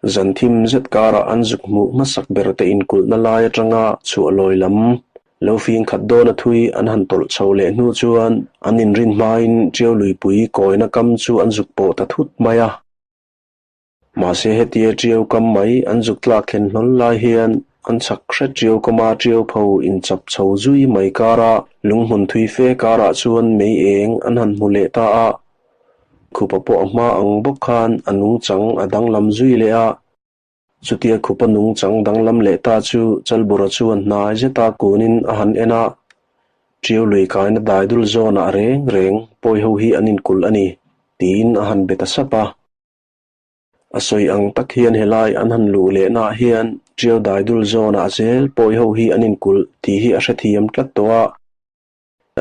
Zan thim zet karah an zuk hmuh hmasak ber te inkulhna lai atanga chhuah lawi lam lo fing khat dawn a thui an han tawlh chho leh hnu chuan an inrin hmain Ṭiau luipui kawina kam chu an zuk pawh ta thut mai a. Mahse hetia Ṭiau kam mai an zuk tlak thlen hlawl lai hian an chhak hret Ṭiau kama Ṭiau pho inchap chho zui mai kara lunghmun thui fe karah chuan mei eng an han hmu leh ta a. Khupa pawh a hma ang bawk khan a nungchang a danglam zui leh a. Chutia khupa nungchang danglam leh ta chu Chalbura chuan hnai zeta kunin a han en a, Ṭiau lui kaina dai dul zawnah reng reng pawi ho hi an inkulh a ni, tiin a han be ta sap a. A sawi ang tak hian helai an han luh lehnaah hian Ṭiau dai dul zawnah zel pawi ho hi an inkulh tih hi a hrethiam tlat tawh a.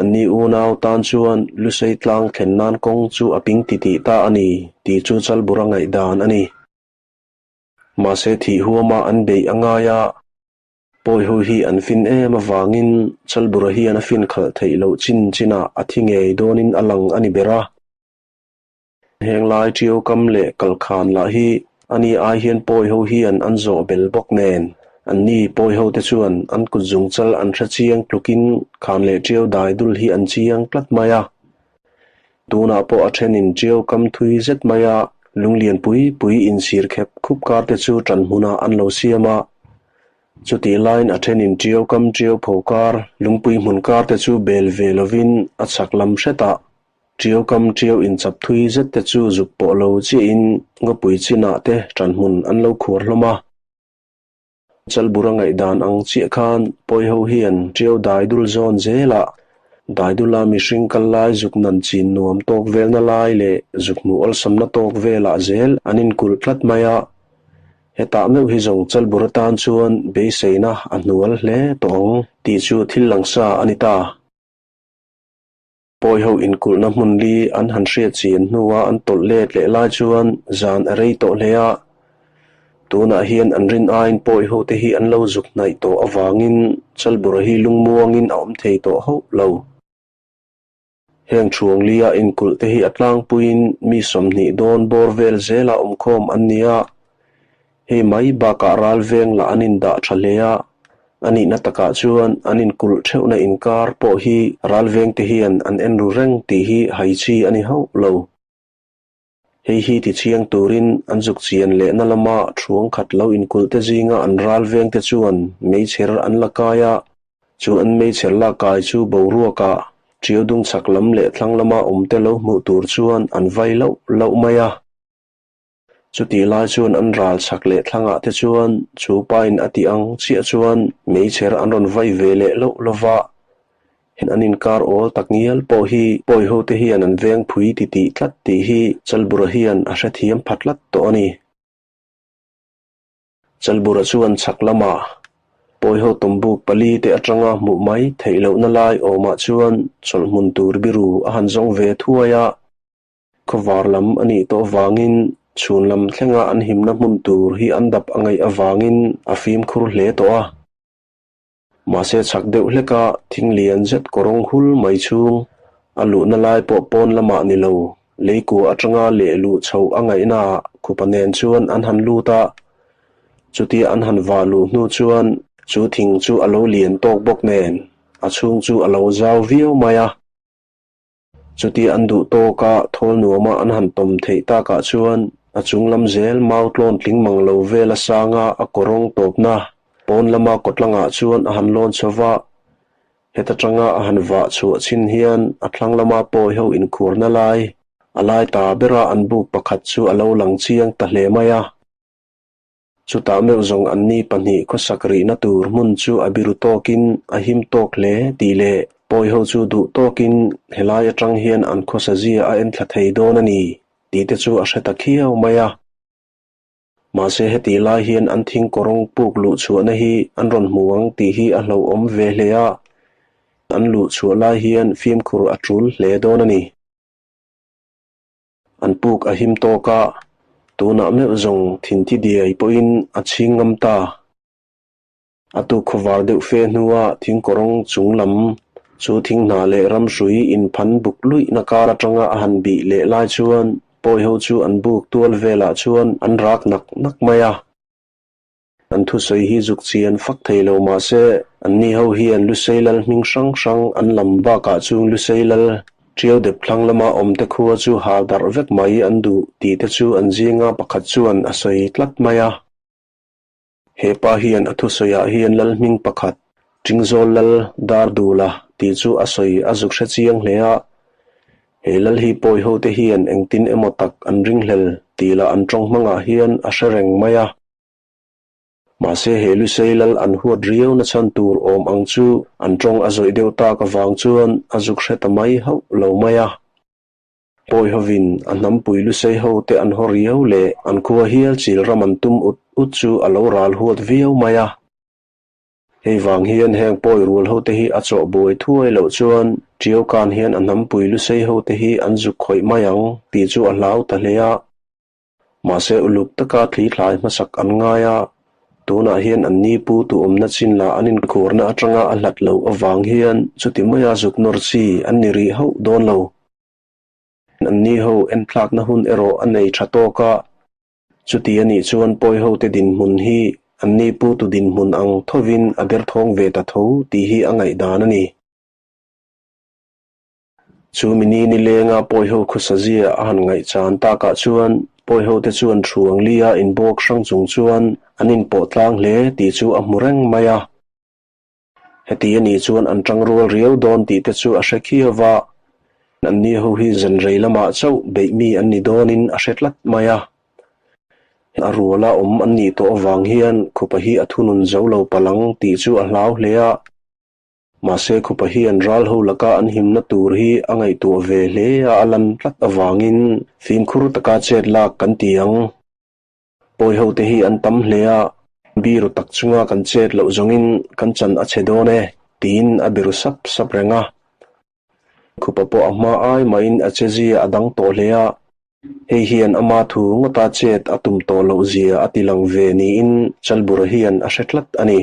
Anni unau tan chuan Lusei tlang thlen nan kawng chu a ping titih ta a ni tih chu Chalbura ngaihdan a ni. Mahse thih huama an beih a ngai a, Pawiho hi an fin em avangin Chalbura hian a fin khalh theih loh chin chinah a thi ngei dawnin a lang a ni ber a. Heng lai Ṭiau kam leh Kalkhan lah hi ani ai hian Pawiho hian an zawh bel bawk nen, anni Pawiho te chuan an kut zungchal an hre chiang tlukin khan leh Ṭiau dai dul hi an chiang tlat mai a. Tunah pawh a thenin Ṭiau kam thui zet maia lunglian pui pui insir khep khup kar te chu ṭan hmunah an lo siam a. Chutih laiin a thenin Ṭiau kam Ṭiau pho kar lungpui hmun kar te chu bel ve lovin a chhak lam hretah Ṭiau kam ṭiau inchap thui zet te chu zuk pawh lo chiahin ngawpui chinah te ṭan hmun an lo khuar hlawm a. Chalbura ngaihdan ang chiah khan Pawiho hian ṭiau dai dul zawn zelah dai dula mihring kal lai zuk nan chin nuam tawk velna lai leh zuk hmuh awlsamna tawk velah zel an inkulh tlat mai a. Hetah meuh hi zawng Chalbura tan chuan beiseina a hnual hle tawh ang tih chu thil langsa a ni ta. Pawiho inkulhna hmun li an han hriat chian hnua an tawlh let leh lai chuan zan a rei tawh hle a. Tunah hian an rin aiin pawiho te hi an lo zuk hnaih tawh avangin Chalbura hi lungmuangin a awm thei tawh hauh lo. Heng thuang lia inkulh te hi a tlangpuiin mi 20 dawn bawr vel zela awmkhawm an ni a. Hei mai bakah ral veng lah an indah tha hle a, a nihna takah chuan an inkulh theuhna inkar pawh hi ral vengte hian an en ru reng tih hi hai chi a ni hauh lo. Hei hi tichiang turin an zuk chian lehna lama thuang khat lo inkulh te zinga an ral vengte chuan meichher an la kai a, chu an meichher lak kai chu boruakah ṭiau dung chhak lam leh thlang lama awmte lo hmuh tur chuan an vai loh loh mai a. Chutih lai chuan an ral chhak leh thlangah te chuan chu pain a tih ang chiah chuan meichher an rawn vai ve leh loh lo va. An inkar awl tak ngial pawh hi pawiho te hian an veng phui titih tlat tih hi Chalbura hian a hrethiam pha tlat tawh a ni. Chalbura chuan chhak lamah pawiho tawmbuk pali te atanga hmuh mai theih lohna lai awmah chuan chawlhhmun tur biru a han zawng ve thuai a. Khawvar lam a nih tawh avangin chhun lam thlenga an himna hmun tur hi an dap a ngaih avangin a fimkhur hle tawh a. Mahse chhak deuh hleka thing lian zet kawrawng hul mai chhung a luhna lai pawh pawn lamah ni lo, leikua atanga leh luh chhoh a ngaihnaah khupa nen chuan an han lut a. Chutia an han vah luh hnu chuan chu thing chu a lo lian tawk bawk nen a chhung chu a lo zau viau mai a. Chutia an duh tawka thawl nuama an han tawm theih takah chuan a chung lam zel mau tlawn tling mang lo vel a sanga a kawrawng tawpna pawn lama kawtlangah chuan a han lawn chho va. Heta tanga a han vah chhuah chin hian a thlang lama pawiho inkhuarna lai a lai ta bera an buk pakhat chu a lo lang chiang ta hle mai a. Chutah meuh zawng anni pahnih khawsak rihna tur hmun chu a biru tawkin a him tawk hle tih leh pawiho chu duh tawkin helai atang hian an khawsa zia a enthla thei dawn a ni tih te chu a hre ta khiau mai a. Mahse hetih lai hian an thing kawrawng puk luh chhuahna hi an rawn hmu ang tih hi a hlauhawm ve hle a, an luh chhuah lai hian fimkhur a tul hle dawn a ni. An puk a him tawk a, tunah meuh zawng thinthi diai pawhin a chhing ngam ta. A tuk khawvar deuh fe hnua thingkawrawng chung lam chu thing hna leh ramhrui inphan buk luihna kar atanga a han bih leh lai chuan Pawi ho chu an buk tual velah chuan an rak nak nak mai a. An thusawi hi zuk chian fak thei lo mah se, anni ho hian Lusei lal hming hrang hrang an lam bakah chung Lusei lal Ṭiau dep thlang lama awmte khua chu hal darh vek mai an duh tih te chu an zinga pakhat chuan a sawi tlat mai a. He pa hian a thusawiah hian lal hming pakhat, Ṭingzawl lal Dardula tih chu a sawi a zuk hre chiang hle a. He lal hi pawi hote hian engtin emaw tak an ringhlel tih lah an ṭawng hmangah hian a hre reng mai a. Mahse he Lusei lal an huat riau na chhan tur awm ang chu an ṭawng a zawih deuh tak avang chuan a zuk hre ta mai hauh lo mai a. Pawi hovin a hnampui Lusei hote an haw riau leh an khua hial chil ram an tum ut ut chu a lo ral huat viau mai a. Hei vang hian heng pawi rual hote hi a chawh buai thuai loh chuan Ṭiau kan hian a hnampui Lusei hote hi an zuk khawih mai ang tih chu a hlau ta hle a. Mahse uluk taka thli thlai hmasak an ngai a, tunah hian an ni pu tu awmna chin lah an inkhurna atanga a hlat loh avang hian chuti maia zuk nawr chi an ni rih hauh dawn lo. An ni ho enthlakna hun erawh a nei tha tawk a, chuti a nih chuan pawi hote dinhmun hi an ni pu tu dinhmun ang thovin a derthawng ve ta tho tih hi a ngaihdan a ni. Chu mini nilenga pawiho khawsazia a han ngaihchan takah chuan pawihote chuan Thuang Lia inbawk hrang chung chuan an inpawh tlang hle tih chu a hmu reng mai a. Heti a nih chuan an tangrual riau dawn tih te chu a hre khiau va, anni ho hi zan rei lamah chauh beih mi an ni dawnin a hre tlat mai a. A ruala awm an nih tawh avang hian khupa hi a thunun zo lo palang tih chu a hlau hle a. Mahse khupa hian ral ho laka an himna tur hi a ngaihtuah ve hle a a lan tlat avangin fimkhur taka chet lak kan ti ang. Pawi ho te hi an tam hle a, biru tak chunga kan chet loh zawngin kan chan a chhe dawn e tiin a biru sap sap reng a. Khupa pawh a hma ai mahin a che zia a dang tawh hle a, hei hian ama thu ngawta chet a tum tawh loh zia a ti lang ve niin Chalbura hian a hre tlat a ni.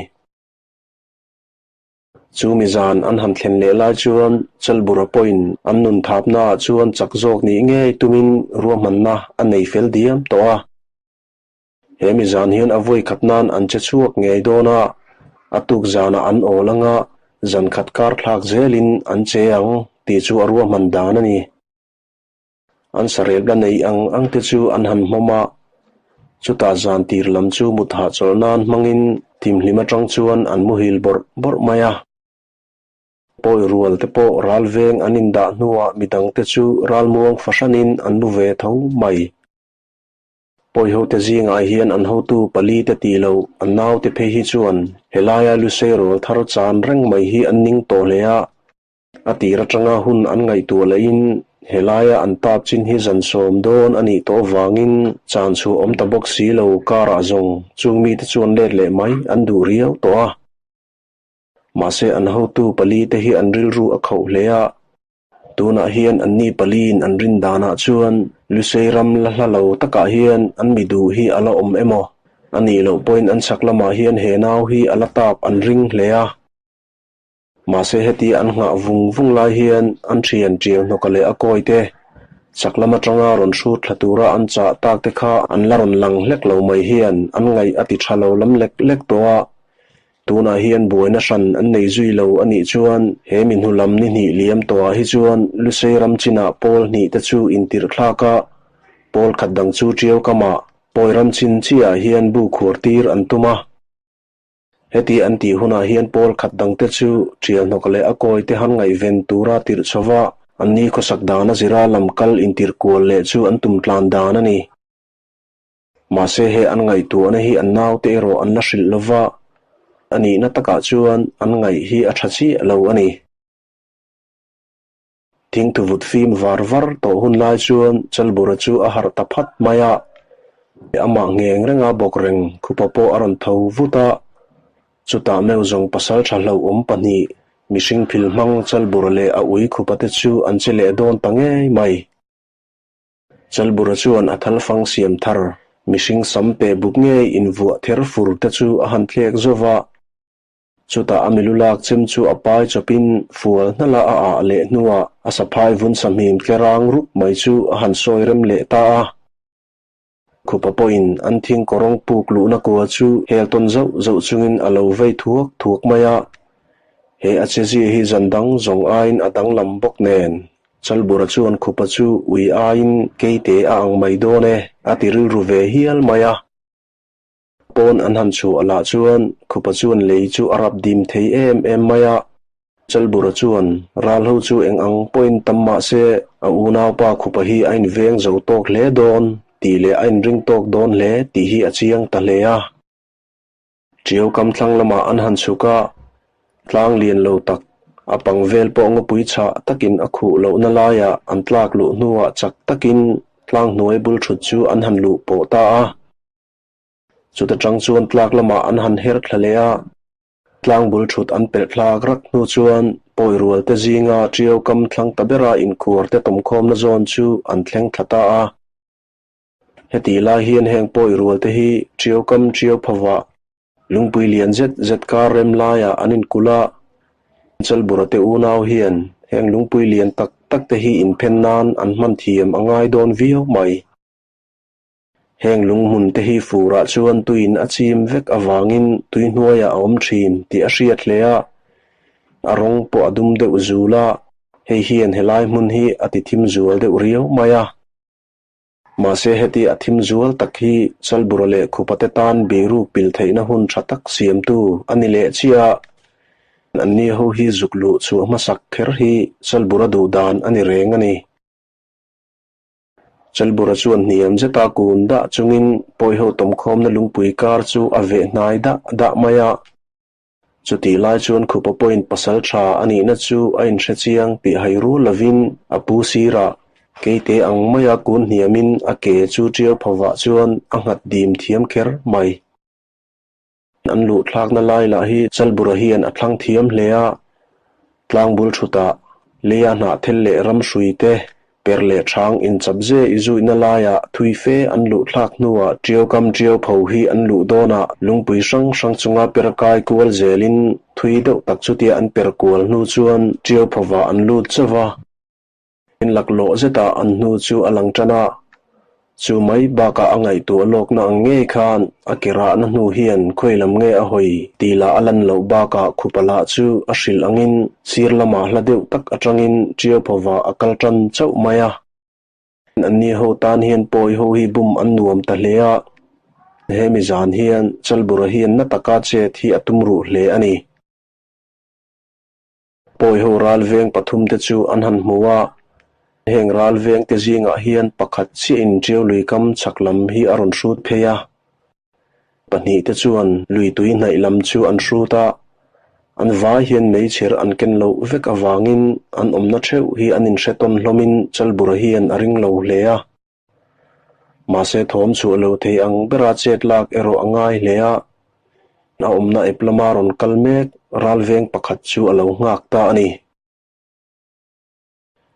Chu mi zan an han thlen leh lai chuan Chalbura pawhin an nun thapnaah chuan chak zawk nih ngei tumin ruahmanna a nei fel diam tawh a. He mi zan hian a vawi khat nan an che chhuak ngei dawn a, a tuk zanah an awl anga zan khat kar thlak zelin an che ang tih chu a ruahman dan a ni. An sarep la nei ang ang te chu an han hmawm a, chutah zan tir lam chu mut hahchawlh nan hmangin thimhlim atang chuan an muhil bawrh bawrh mai a. Pawi rual te pawh ral veng an indah hnuah midang te chu ralmuang fahranin an mu ve tho mai. Pawi hote zingah hian an hotu pali te tih loh an naute phei hi chuan helaia Lusei rawl thar chan reng mai hi an ning tawh hle a, A tir atanga hun an ngaihtuah lehin helaia an tap chin hi zan sawm dawn a nih tawh avangin chan chhuah awm ta bawk si lo karah zawng chung mite chuan let leh mai an duh riau tawh a. Mahse an hotu pali te hi an rilru a khauh hle a, tunah hian anni paliin an rin danah chuan Lusei ram la hla lo takah hian an mi duh hi a la awm emaw a nih loh pawhin an chhak lamah hian he nau hi a la tap an ring hle a. Mahse heti an nghah vung vung lai hian an thian tiau hnawka leh a kawi te, chak lam atanga rawn hrut thla tura an chah tak te kha an la rawn lang hlek lo mai hian an ngaih a ti tha lo lam lek lek tawh a. Tunah hian buaina hran an nei zui lo a nih chuan he mi hnu lam ni hnih liam tawhah hi chuan Lusei ram chinah pawl hnih te chu intirh thlak a, pawl khat dang chu tiau kamah pawi ram chin chiahah hian bu khuar tir an tum a. Heti an tih hunah hian pawl khat dangte chu ṭialhnawk leh a kawite han ngaihven tura tirh chhova anni khawsak dan a zira lam kal intirh kual leh chu an tum tlan dan a ni. Mahse he an ngaihtuahna hi an naute erawh an la hrilh lova, a nihna takah chuan an ngaih hi a ṭha chiah lo a ni. Thingthuvut fim var var tawh hun lai chuan Chalbura chu a harh ta phat mai a, amah ngheng renga bawk reng khupa pawh a rawn tho vut a. Chutah meuh zawng pasal tha hlauhawm pahnih mihring phil hmang Chalbura leh a ui khupa te chu an che leh dawn ta ngei mai. Chalbura chuan a thalfang siam thar mihring sam pe buk ngei invuah ther fur te chu a han thlek zo va. Chutah a milu lak chem chu a pai chawpin fual hnala a ah leh hnuah a saphai vun sahmim tle rang rup mai chu a han sawi rem leh ta a. Khupa pawhin an thing kawrawng puk luhna kua chu hel tawn zauh zauh chungin a lo vei thuak thuak mai a. He a chezia hi zan dang zawng aiin a danglam bawk nen Chalbura chuan Khupa chu ui aiin keite a ang mai dawn e a ti rilru ve hial mai a. Pawn an han chhuah lah chuan Khupa chuan lei chu a rap dim thei em em mai a. Chalbura chuan ral ho chu eng ang pawhin tam mah se a unaupa Khupa hi a inveng zo tawk hle dawn tih leh a inring tawk dawn hle tih hi a chiang ta hle a. Ṭiau kam thlang lamah an han chhuk a, tlang lian lo tak, a pang vel pawh ngawpui chhah takin a khuh lohna laiah an tlak luh hnuah chak takin tlang hnuai bul ṭhut chu an han luh pawh ta a. Chuta ṭang chuan tlak lamah an han her thla leh a, tlang bul ṭhut an pelh thlak rak hnu chuan pawi rual te zinga ṭiau kam thlang ta bera inkhuar te tawmkhawmna zawn chu an thleng thla ta a. Hetih lai hian heng pawi rual te hi ṭiau kam ṭiau phavah lungpui lian zet zet kar rem laiah an inkulh a, Chalbura te unau hian heng lungpui lian tak tak te hi inphen nan an hman thiam a ngai dawn viau mai. Heng lunghmun te hi furah chuan tuiin a chim vek avangin tui hnuaiah a awm thin tih a hriat hle a, a rawng pawh a dum deuh zul a, hei hian helai hmun hi a ti thim zual deuh riau mai a. Mahse heti a thim zual tak hi Chalbura leh Khupate tan biruk pil theihna hun tha tak siamtu a ni leh chiah a, anni ho hi zuk luh chhuah hmasak kher hi Chalbura duh dan a ni reng a ni. Chalbura chuan hniam zeta kun dah chungin pawiho tawmkhawmna lungpui kar chu a veh hnai dah dah mai a. Chutih lai chuan Khupa pawhin pasal tha a nihna chu a inhre chiang tih hai rual lovin a pu sirah keite ang maia kun hniamin a ke chu ṭiau phavah chuan a nghat dim thiam kher mai. An luh thlakna lai lah hi Chalbura hian a thlang thiam hle a, tlang bul thutah leia hnahthel leh ram hrui te per leh thang inchap ze i zuihna laiah thui fe an luh thlak hnuah ṭiau kam ṭiau pho hi an luh dawnah lungpui hrang hrang chunga per kai kual zelin thui deuh tak chutia an per kual hnu chuan ṭiau phovah an lut chauh va. In laklawh zetah an hnu chu a lang tan a, chu mai bakah a ngaihtuah lawkna ang ngei khan a ke rahna hnu hian khawi lam nge a hawi tih lah a lan loh bakah khupa lah chu a hrilh angin sir lamah hla deuh tak atangin ṭiau phawvah a kal tan chauh mai a. Anni ho tan hian pawi ho hi bum an nuam ta hle a, hemi zan hian Chalbura hian na taka chet hi a tum ruh hle a ni. Pawi ho ral veng pathum te chu an han hmu a, heng ral veng te zingah hian pakhat chiahin ṭiau lui kam chhak lam hi a rawn hrut phei a. Pahnih te chuan lui tui hnaih lam chu an hrut a, an vai hian meichher an ken loh vek avangin an awmna theuh hi an inhre tawn hlawmin Chalbura hian a ring lo hle a. Mahse thawm chhuah lo thei ang bera chet lak erawh a ngai hle a, a awmna ep lama rawn kal mek ralveng pakhat chu a lo nghak ta a ni.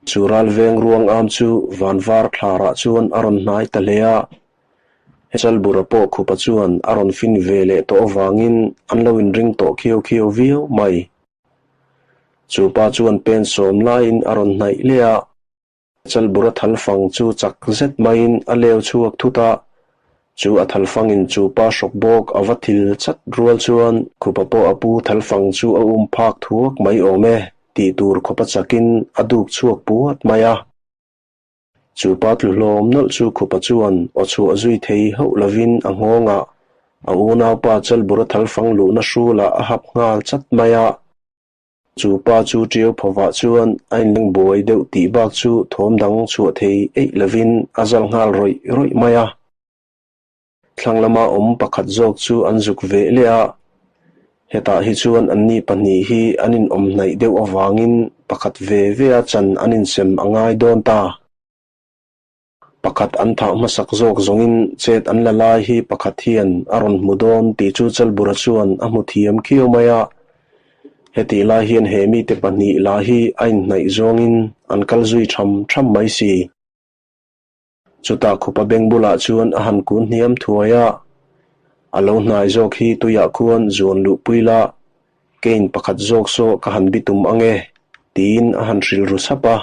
Chu ralveng ruang am chu vanvar thlarah chuan a rawn hnai ta hle a, Chalbura pawh khupa chuan a rawn fin ve leh tawh avangin an lo inring tawh khiau khiau viau mai. Chu pa chuan pen sawm laiin a rawn hnaih leh a. Chalbura thalfang chu chak zet maiin a leu chhuak thut a, chu a thalfangin chu pa hrawk bawk a va thil chat rual chuan khupa pawh a pu thalfang chu a um phak thuak mai awm e tih tur khawpa chakin a duk chhuak puat mai a. Chu pa tlu hlawm nawlh chu khupa chuan aw chhuah zui thei hauh lovin a nghawngah a unaupa Chalbura thalfang luhna hrulah a hap nghal chat mai a. Chu pa chu ṭiau phovah chuan a inleng buai deuh tih bak chu thawm dang chhuah thei eih lovin a zal nghal rawih rawih mai a. Thlang lama awm pakhat zawk chu an zuk veh leh a, hetah hi chuan anni pahnih hi an inawm hnaih deuh avangin pakhat ve ve a chan an insem a ngai dawn ta. Pakhat an thah hmasak zawk zawngin chet an la lai hi pakhat hian a rawn hmu dawn tih chu Chalbura chuan a hmu thiam khiau mai a. Hetih lai hian he mite pahnih lah hi a inhnaih zawngin an kal zui tham tham mai si. Chutah khupa beng bulah chuan a han kun hniam thuai a, a lo hnai zawk hi tuiah khuan zuan luhpui la. Kein pakhat zawk saw ka han bitum ang e, tiin a han hrilh ru sap a.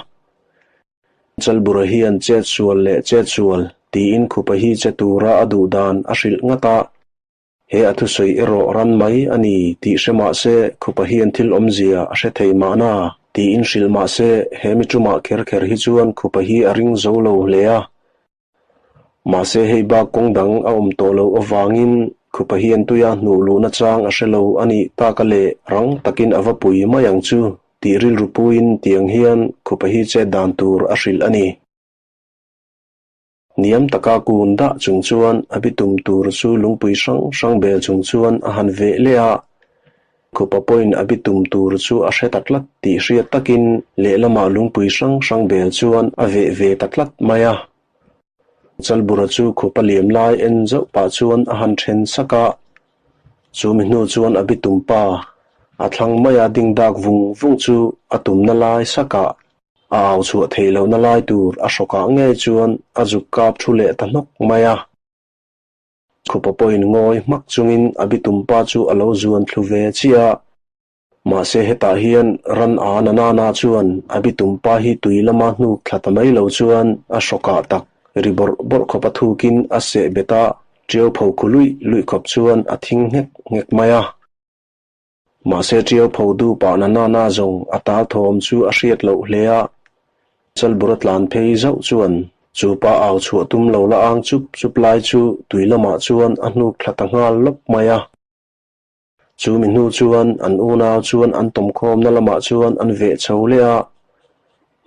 Chalbura hian chet sual leh chet sual tiin Khupa hi che tura a duh dan a hrilh ngat a. He a thusawi erawh ran mai a ni tih hre mah se Khupa hian thil awmzia a hre thei mahna tiin hrilh mah se he mi tumah kher kher hi chuan Khupa hi a ring zo lo hle a. Mahse hei bak kawng dang a awm tawh loh avangin Khupa hian tuia hnuh luhna chang a hre lo a nih taka leh rang takin a va pui mai ang chu tih rilru puiin tiang hian Khupa hi chet dan tur a hrilh a ni. Hniam taka kun dah chung chuan a bitum tur chu lungpui hrang hrang bel chung chuan a han veh leh a. Khupa pawhin a bitum tur chu a hre ta tlat tih hriat takin lehlamah lungpui hrang hrang bel chuan a veh ve ta tlat mai a. Chalbura chu khupa liam lai en zauh pah chuan a han then sak a. Chu mi hnu chuan a bitum pa a thlang maia ding dak vung vung chu a tumna lai sakah a au chhuah theih lohna lai tur a hrawkah ngei chuan a zuk kap thu leh ta hnawk mai a. Khupa pawhin ngawi hmak chungin a bitum pa chu a lo zuan thlu ve chiah a. Mahse hetah hian ran a na nana chuan a bitum pa hi tui lama hnuk thla ta mai lo chuan a hrawkah tak ri bawrh bawrh khawp a thukin a seh bet a, ṭiau pho khu luih luih khawp chuan a thing nghek nghek mai a. Mahse ṭiau pho duh pah na nana zawng a tal thawm chu a hriat loh hle a, Chalbura tlan phei zauh chuan chu pa au chhuah tum lo la ang chup chup lai chu tui lamah chuan a hnuk thla ta nghal lawp mai a. Chu mi hnu chuan an unau chuan an tawmkhawmna lamah chuan an veh chho leh a.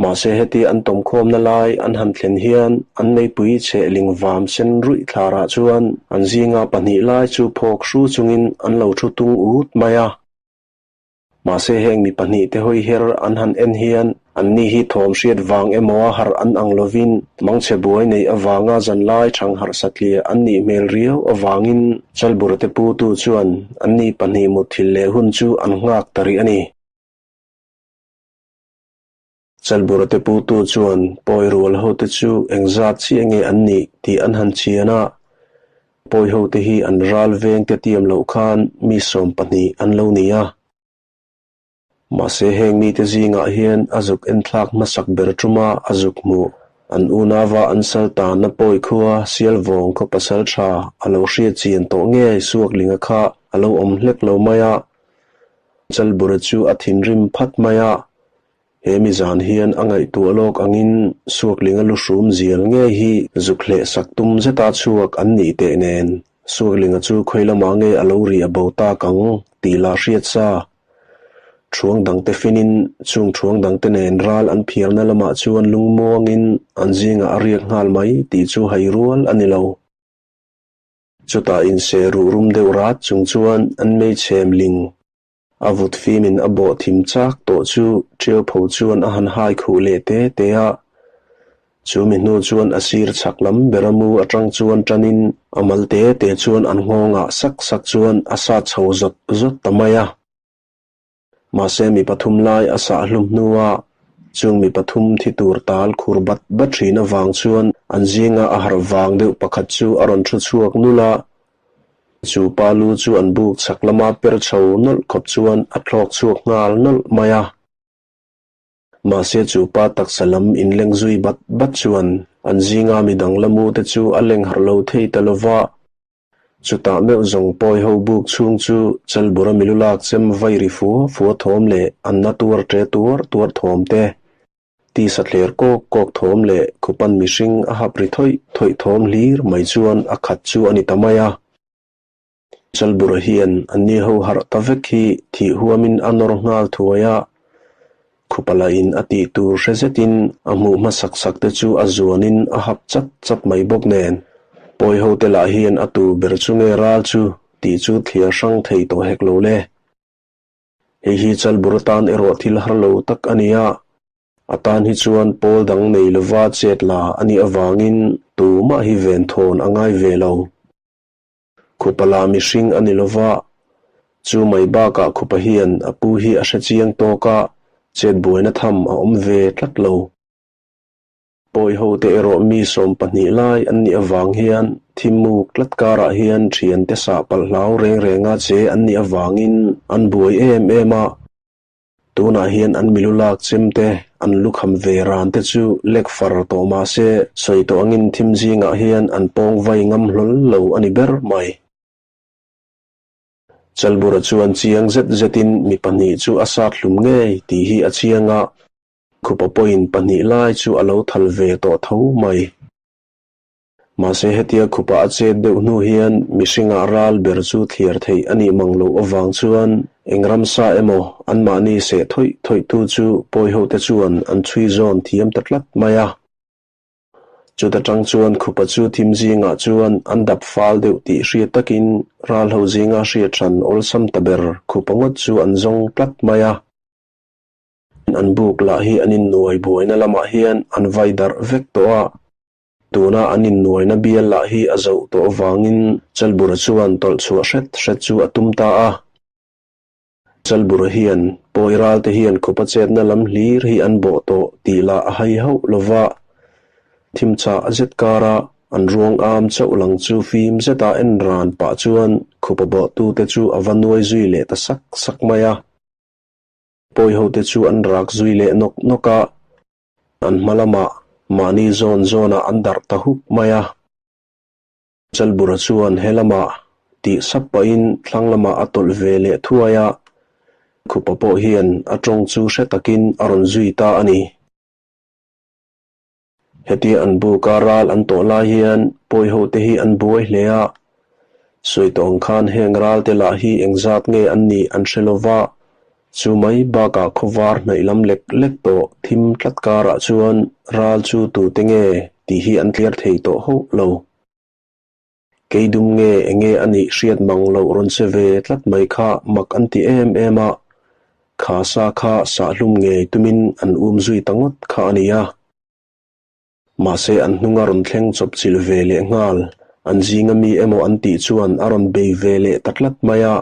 Mahse heti an tawmkhawmna lai an han thlen hian an meipui cheh ling vam sen ruih thlarah chuan an zinga pahnih lai chu phawk hru chungin an lo thu tung ut mai a. Mahse heng mi pahnihte hawi her an han en hian anni hi thawm hriat vang emaw a harh an ang lovin mangchhe buai neih avanga zanlai thang harh satliah an nih hmel riau avangin Chalburate putu chuan anni pahnih mutthilh leh hun chu an nghak ta rih a ni. Chalburate putu chuan pawi rual hote chu engzat chiah nge an nih tih an han chian a, pawi hote hi an ral vengte tiam loh khan mi 12 an lo ni a. Mahse heng mite zingah hian a zuk enthlak hmasak ber tuma a zuk hmuh an unauva an sal tanna pawi khua Sialvawng khaw pasal tha a lo hriat chian tawh ngei Suaklinga kha a lo awm hlek lo mai a. Chalbura chu a thinrim phat mai a, he mi zan hian a ngaihtuah lawk angin Suaklinga luhrum zial ngei hi zuk hleh sak tum zeta chhuak an nih teh nen Suaklinga chu khawi lamah nge a lo ri a bo tak ang tih lah hriat sa. Thuang dangte finin chung thuang dangte nen ral an phiarna lamah chuan lungmuangin an zingah a riak nghal mai tih chu hai rual a ni lo. Chutah inseh ruh rum deuh rat chung chuan an meichhem ling a vut fimin a bawh thim chak tawh chu ṭiau pho chuan a han hai khuh leh te te a. Chu mi hnu chuan a sir chhak lam ber a mu aṭang chuan ṭanin a mal te te chuan an nghawngah sak sak chuan a sat chho zawt zawt ta mai a. Mahse mi pathum lai a sah hlum hnua chung mi pathum thi tur tal khur bat bat thin avang chuan an zinga a harh vang deuh pakhat chu a rawn thu chhuak nulh a. Chu pa lu chu an buk chhak lama per chho nawlh khawp chuan a thlawk chhuak nghal nawlh mai a. Mahse chu pa taksa lam inleng zui bat bat chuan an zinga midang la mu te chu a leng harh lo thei ta lova. Chutah meuh zawng pawi ho buk chhung chu Chalbura milu lak chem vai ri fua fua thawm leh an na tuar ṭe tuar tuar thawm te, tisa thler kawk kawk thawm leh khupan mihring a hap ri thawih thawih thawm hlir mai chuan a khat chu a ni ta mai a. Chalbura hian anni ho harh ta vek hi thih huamin a nawr nghal thuai a, khupa lahin a tih tur hre zetin a hmuh hmasak sak te chu a zuanin a hap chat chat mai bawk nen. Pawi ho te lah hian a tu ber chu nge ral chu tih chu thliar hrang thei tawh hek lo le. Hei hi Chalbura tan erawh thil har lo tak a ni a, a tan hi chuan pawl dang nei lova chet la a nih avangin tumah hi venthawn a ngai ve lo. Khupa lah mihring a ni lova, chu mai bakah Khupa hian a pu hi a hre chiang tawk a, chet buaina tham a awm ve tlat lo. Pawi hote erawh mi 12 lai an nih avang hian thim muk tlat karah hian thiante sah palh hlau reng renga che an nih avangin an buai em em a. Tunah hian an milu lak chem te, an lukham ve ran te chu lek far tawh mah se sawi tawh angin thim zingah hian an pawng vai ngam hlawl lo a ni ber mai. Chalbura chuan chiang zet zetin mi pahnih chu a sat hlum ngei tih hi a chiang a, Khupa pawhin pahnih lai chu a lo thal ve tawh tho mai. Mahse hetia khupa a chet deuh hnu hian mihringah ral ber chu thliar theih a nih mang loh avang chuan eng ramsa emaw anmahni seh thawih thawihtu chu pawihote chuan an chhui zawn thiam ta tlat mai a. Chuta tang chuan khupa chu thim zingah chuan an dap fal deuh tih hriat takin ralho zinga hriat hran awlsam ta ber khupa ngawt chu an zawng tlat mai a. An buk lah hi an innuai buaina lamah hian an vai darh vek tawh a, tuna an innuaina bial lah hi a zoh tawh avangin Chalbura chuan tawlh chhuah hret hret chu a tum ta a. Chalbura hian pawi ralte hian khupa chetna lam hlir hi an bawh tawh tih lah a hai hauh lo va, thim chah zet kara an ruang am chauh lang chu fim zeta en ran pah chuan khupa bawhtute chu a va nuai zui leh ta sak sak mai a. Pawi hote chu an rak zui leh nawk nawk a, an hma lamah mahni zawn zawnah an darh ta huk mai a. Chalbura chuan he lamah tih sap pahin thlang lamah a tawlh ve leh thuai a, Khupa pawh hian a tawng chu hre takin a rawn zui ta a ni. Hetia an buka ral an tawh lai hian pawi hote hi an buai hle a, sawi tawh ang khan heng ralte lah hi engzat nge an nih an hre lo va, chu mai bakah khawvar hnaih lam lek lek tawh thim tlat karah chuan ral chu tute nge tih hi an tliar thei tawh hauh lo. Kei dum nge enge a nih hriat mang loh rawn che ve tlat mai kha mak an ti em em a, kha sa kha sahhlum ngei tumin an um zui ta ngawt kha a ni a. Mahse an hnunga rawn thleng chawp chilh ve leh nghal, an zinga mi emaw an tih chuan a rawn bei ve leh ta tlat mai a.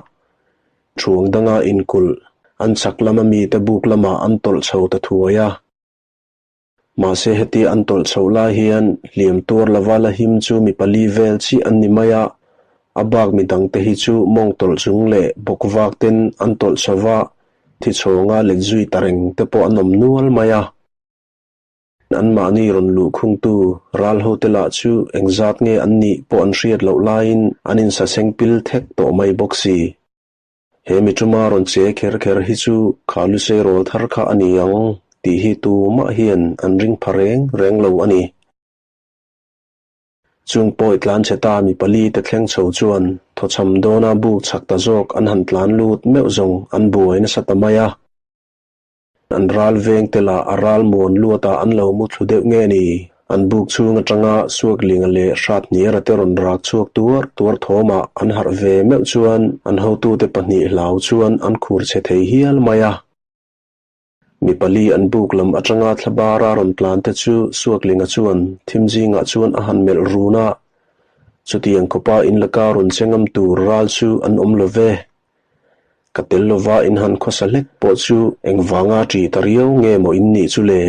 Thuang danga inkulh, an chak lama mite buk lamah an tawlh chho ta thuai a. Mahse heti an tawlh chhoh lai hian hliam tuar lova la him chu mi pali vel chiah an ni mai a, a bak mi dangte hi chu mawng tawlh chung leh bawk vak ten an tawlh chho va, thi chhawnga let zui ta reng te pawh an awm nual mai a. Anmahni rawn luh khungtu ral hote lah chu engzat nge an nih pawh an hriat loh laiin an insaseng pil thek tawh mai bawk si. He mi tuma rawn che kher kher hi chu kha lusei rawl thar kha a ni ang tih hi tumah hian an ring pha reng reng lo a ni. Chung pawi tlan chhe ta mi pali te thleng chho chuan thawchham dawna buk chak ta zawk an han tlan lut meuh zawng an buai nasa ta mai a. An ral veng te lah a ral muan luatah an lo mu thlu deuh nge ni? An buk chhung atanga Suaklinga leh Hrathniara te rawn rak chhuak tuar tuar thawmah an harh ve meuh chuan an hotute pahnih hlau chuan an khur chhe thei hial mai a. Mi pali an buk lam atanga thlabara rawn tlan te chu Suaklinga chuan thim zingah chuan a han melh run a, chutiang khawpa in laka rawn che ngam tur ral chu an awm lo ve. Ka tel lova in han khawsa hlek pawh chu engvanga ṭi ta riau nge maw in nih chu le?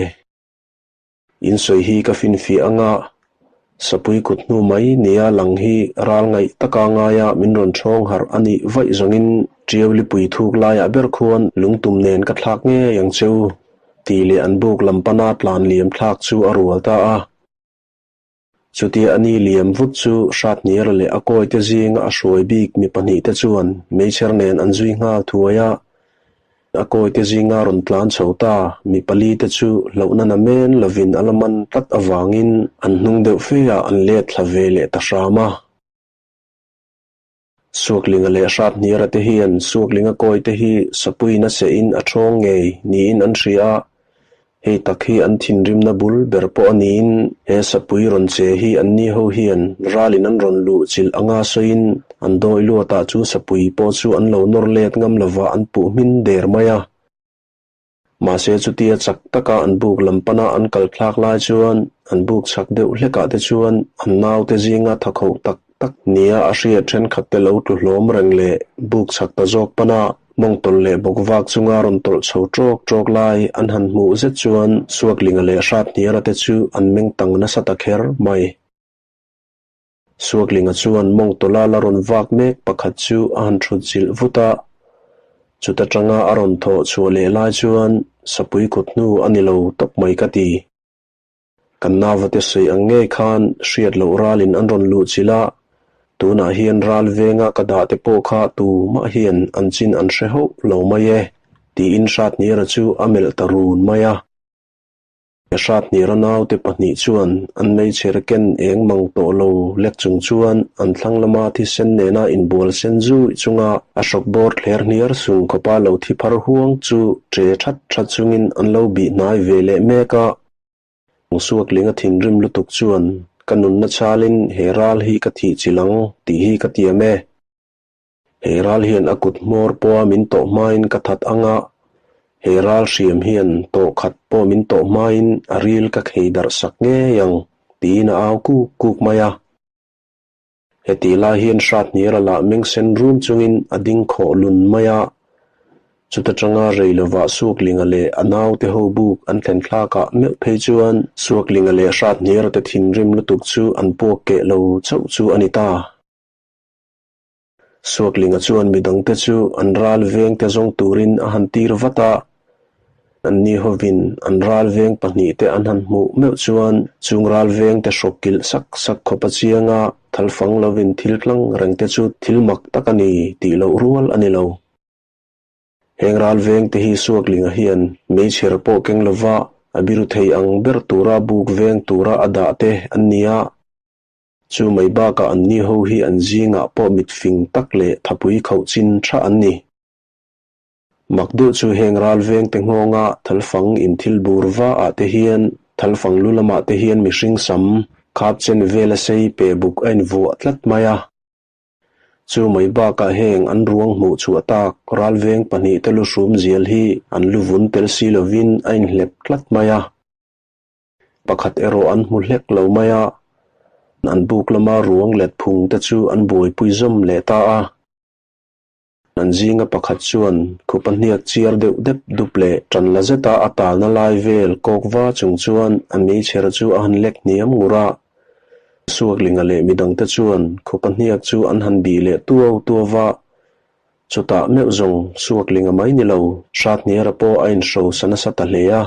In sawi hi ka finfiah anga, sapui kut hnu mai nia lang hi ral ngaih taka ngaia min rawn ṭhawng harh a nih vaih zawngin ṭiau lipui thuk laiah ber khuan lungtum nen ka thlak ngei ang che u, tih leh an buk lam pana tlan liam thlak chu a rual ta a. Chutia a ni liam vut chu Hratniara leh a kawite zinga a hruai bik mi pahnihte chuan meichher nen an zui nghal thuai a. A kawite zinga rawn tlan chho ta mi palite chu hlauhna na men lovin a la man tlat avangin an hnung deuh feah an let thla ve leh ta hram a. Suaklinga leh Hrathniara te hian Suaklinga kawite hi sapuiin a sehin a ṭhawng ngei niin an hria a, hei tak hi an thinrimna bul ber pawh a niin he sapui rawn che hi anni ho hian ralin an rawn luh chilh anga sawiin an dawi luatah chu sapui pawh chu an lo nawr let ngam lova an puh hmin der mai a. Mahse chutia chak taka an buk lam pana an kal thlak lai chuan an buk chak deuh hlekah te chuan an naute zinga thakhoh tak tak nia a hriat thenkhat te lo tlu hlawm reng leh buk chak ta zawk pana Mawngtawlh leh bawkvak chunga rawn tawlh chho ṭawk ṭawk lai an han hmuh zet chuan Suaklinga leh Hrathniara te chu an meng tang nasa ta kher mai. Suaklinga chuan mawngtawlha la rawn vak mek pakhat chu a han ṭhut zilh vut a, chuta ṭanga a rawn thawh chhuah leh lai chuan sapui kut hnu a ni lo tawp mai ka ti. Kan nauvate sawi ang ngei khan hriat loh ralin an rawn luh chilh a, tunah hian ral venga ka dah te pawh kha tumah hian an chin an hre hauh lo mai e, tiin Hratniara chu a melh ta run mai a. Hratniara naute pahnih chuan an meichher ken eng mang tawh lo lek chung chuan an thlang lama thisen nena inbual sen zui chunga a hrawk bawr thler hniar sung khawpa lo thi phar huang chu ṭe that that chungin an lo bih hnai ve leh mek a. Suaklinga thinrim lutuk chuan ka nunna chalin he ral hi ka thih chilh ang tih hi ka tiam e. He ral hian a kut hmawr pawha min tawh hmain ka that ang a, he ral hriam hian tawh khat pawh min tawh hmain a ril ka khei darh sak ngei ang tiin a au kuk kuk mai a. Heti lai hian Hrathniara lah meng sen rum chungin a ding khawh lun mai a. Chuta tanga rei lovah Suaklinga leh a naute ho buk an thlen thlakah meuh phei chuan Suaklinga leh Hrathniara te thinrim lutuk chu an puak keh lo chauh chu a ni ta. Suaklinga chuan midangte chu an ral vengte zawng turin a han tir vat a. Anni hovin an ral veng pahnihte an han hmuh meuh chuan chung ral vengte hrawk kilh sak sak khawp a chiang a, thalfang lovin thil tlang rengte chu thil mak tak a ni tih loh rual a ni lo. Heng ral vengte hi Suaklinga hian meichher pawh keng lova a biru thei ang ber tura buk veng tura a dah te an ni a. Chu mai bakah anni ho hi an zingah pawh mitfing tak leh thapui khauh chin tha an ni. Mak deuh chu heng ral vengte nghawnga thalfang in thil bur va ah te hian thalfang lu lamah te hian mihring sam khap chen vela sei pe buk a invuah tlat mai a. Chu mai bakah heng an ruang hmuh chhuah tak ral veng pahnihte lu hrum zial hi an lu vun tel si lovin a inhlep tlat mai a. Pakhat erawh an hmu hlek lo mai a, an buk lama ruang let phung te chu an buaipui zawm leh ta a. An zinga pakhat chuan khupa hniak chiar deuh dep dup leh ṭan la zeta a talna lai vel kawk va chung chuan a meichher chu a han lek hniam ngur a. Suaklinga leh midangte chuan khupa hniak chu an han bih leh tuau tuau va. Chutah meuh zawng Suaklinga mai ni lo, Hrathniara pawh a inhrosa nasa ta hle a.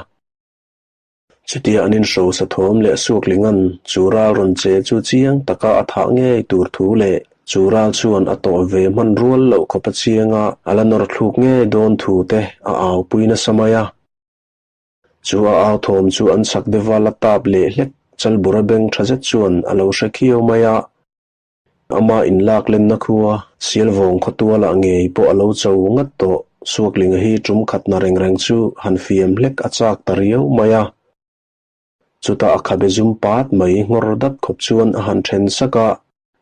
Chutia an inhrosa thawm leh Suaklinga'n chu ral rawn che chu chiang taka a thah ngei tur thu leh chu ral chuan a tawh ve hman rual loh khawpa chianga a la nawr thluk ngei dawn thu te a aupui nasa mai a. Chu a au thawm chu an chak deuha la tap leh hlek Chalbura beng tha zet chuan a lo hre khiau mai a. Ama inlak lenna khua Sialvawng khawtualah ngei pawh a lo cho ngat tawh. Suaklinga hi tum khatna reng reng chu han fiam hlek a chak ta riau mai a. Chutah a khabe zum pat mai nghawr dat khawp chuan a han then sak a,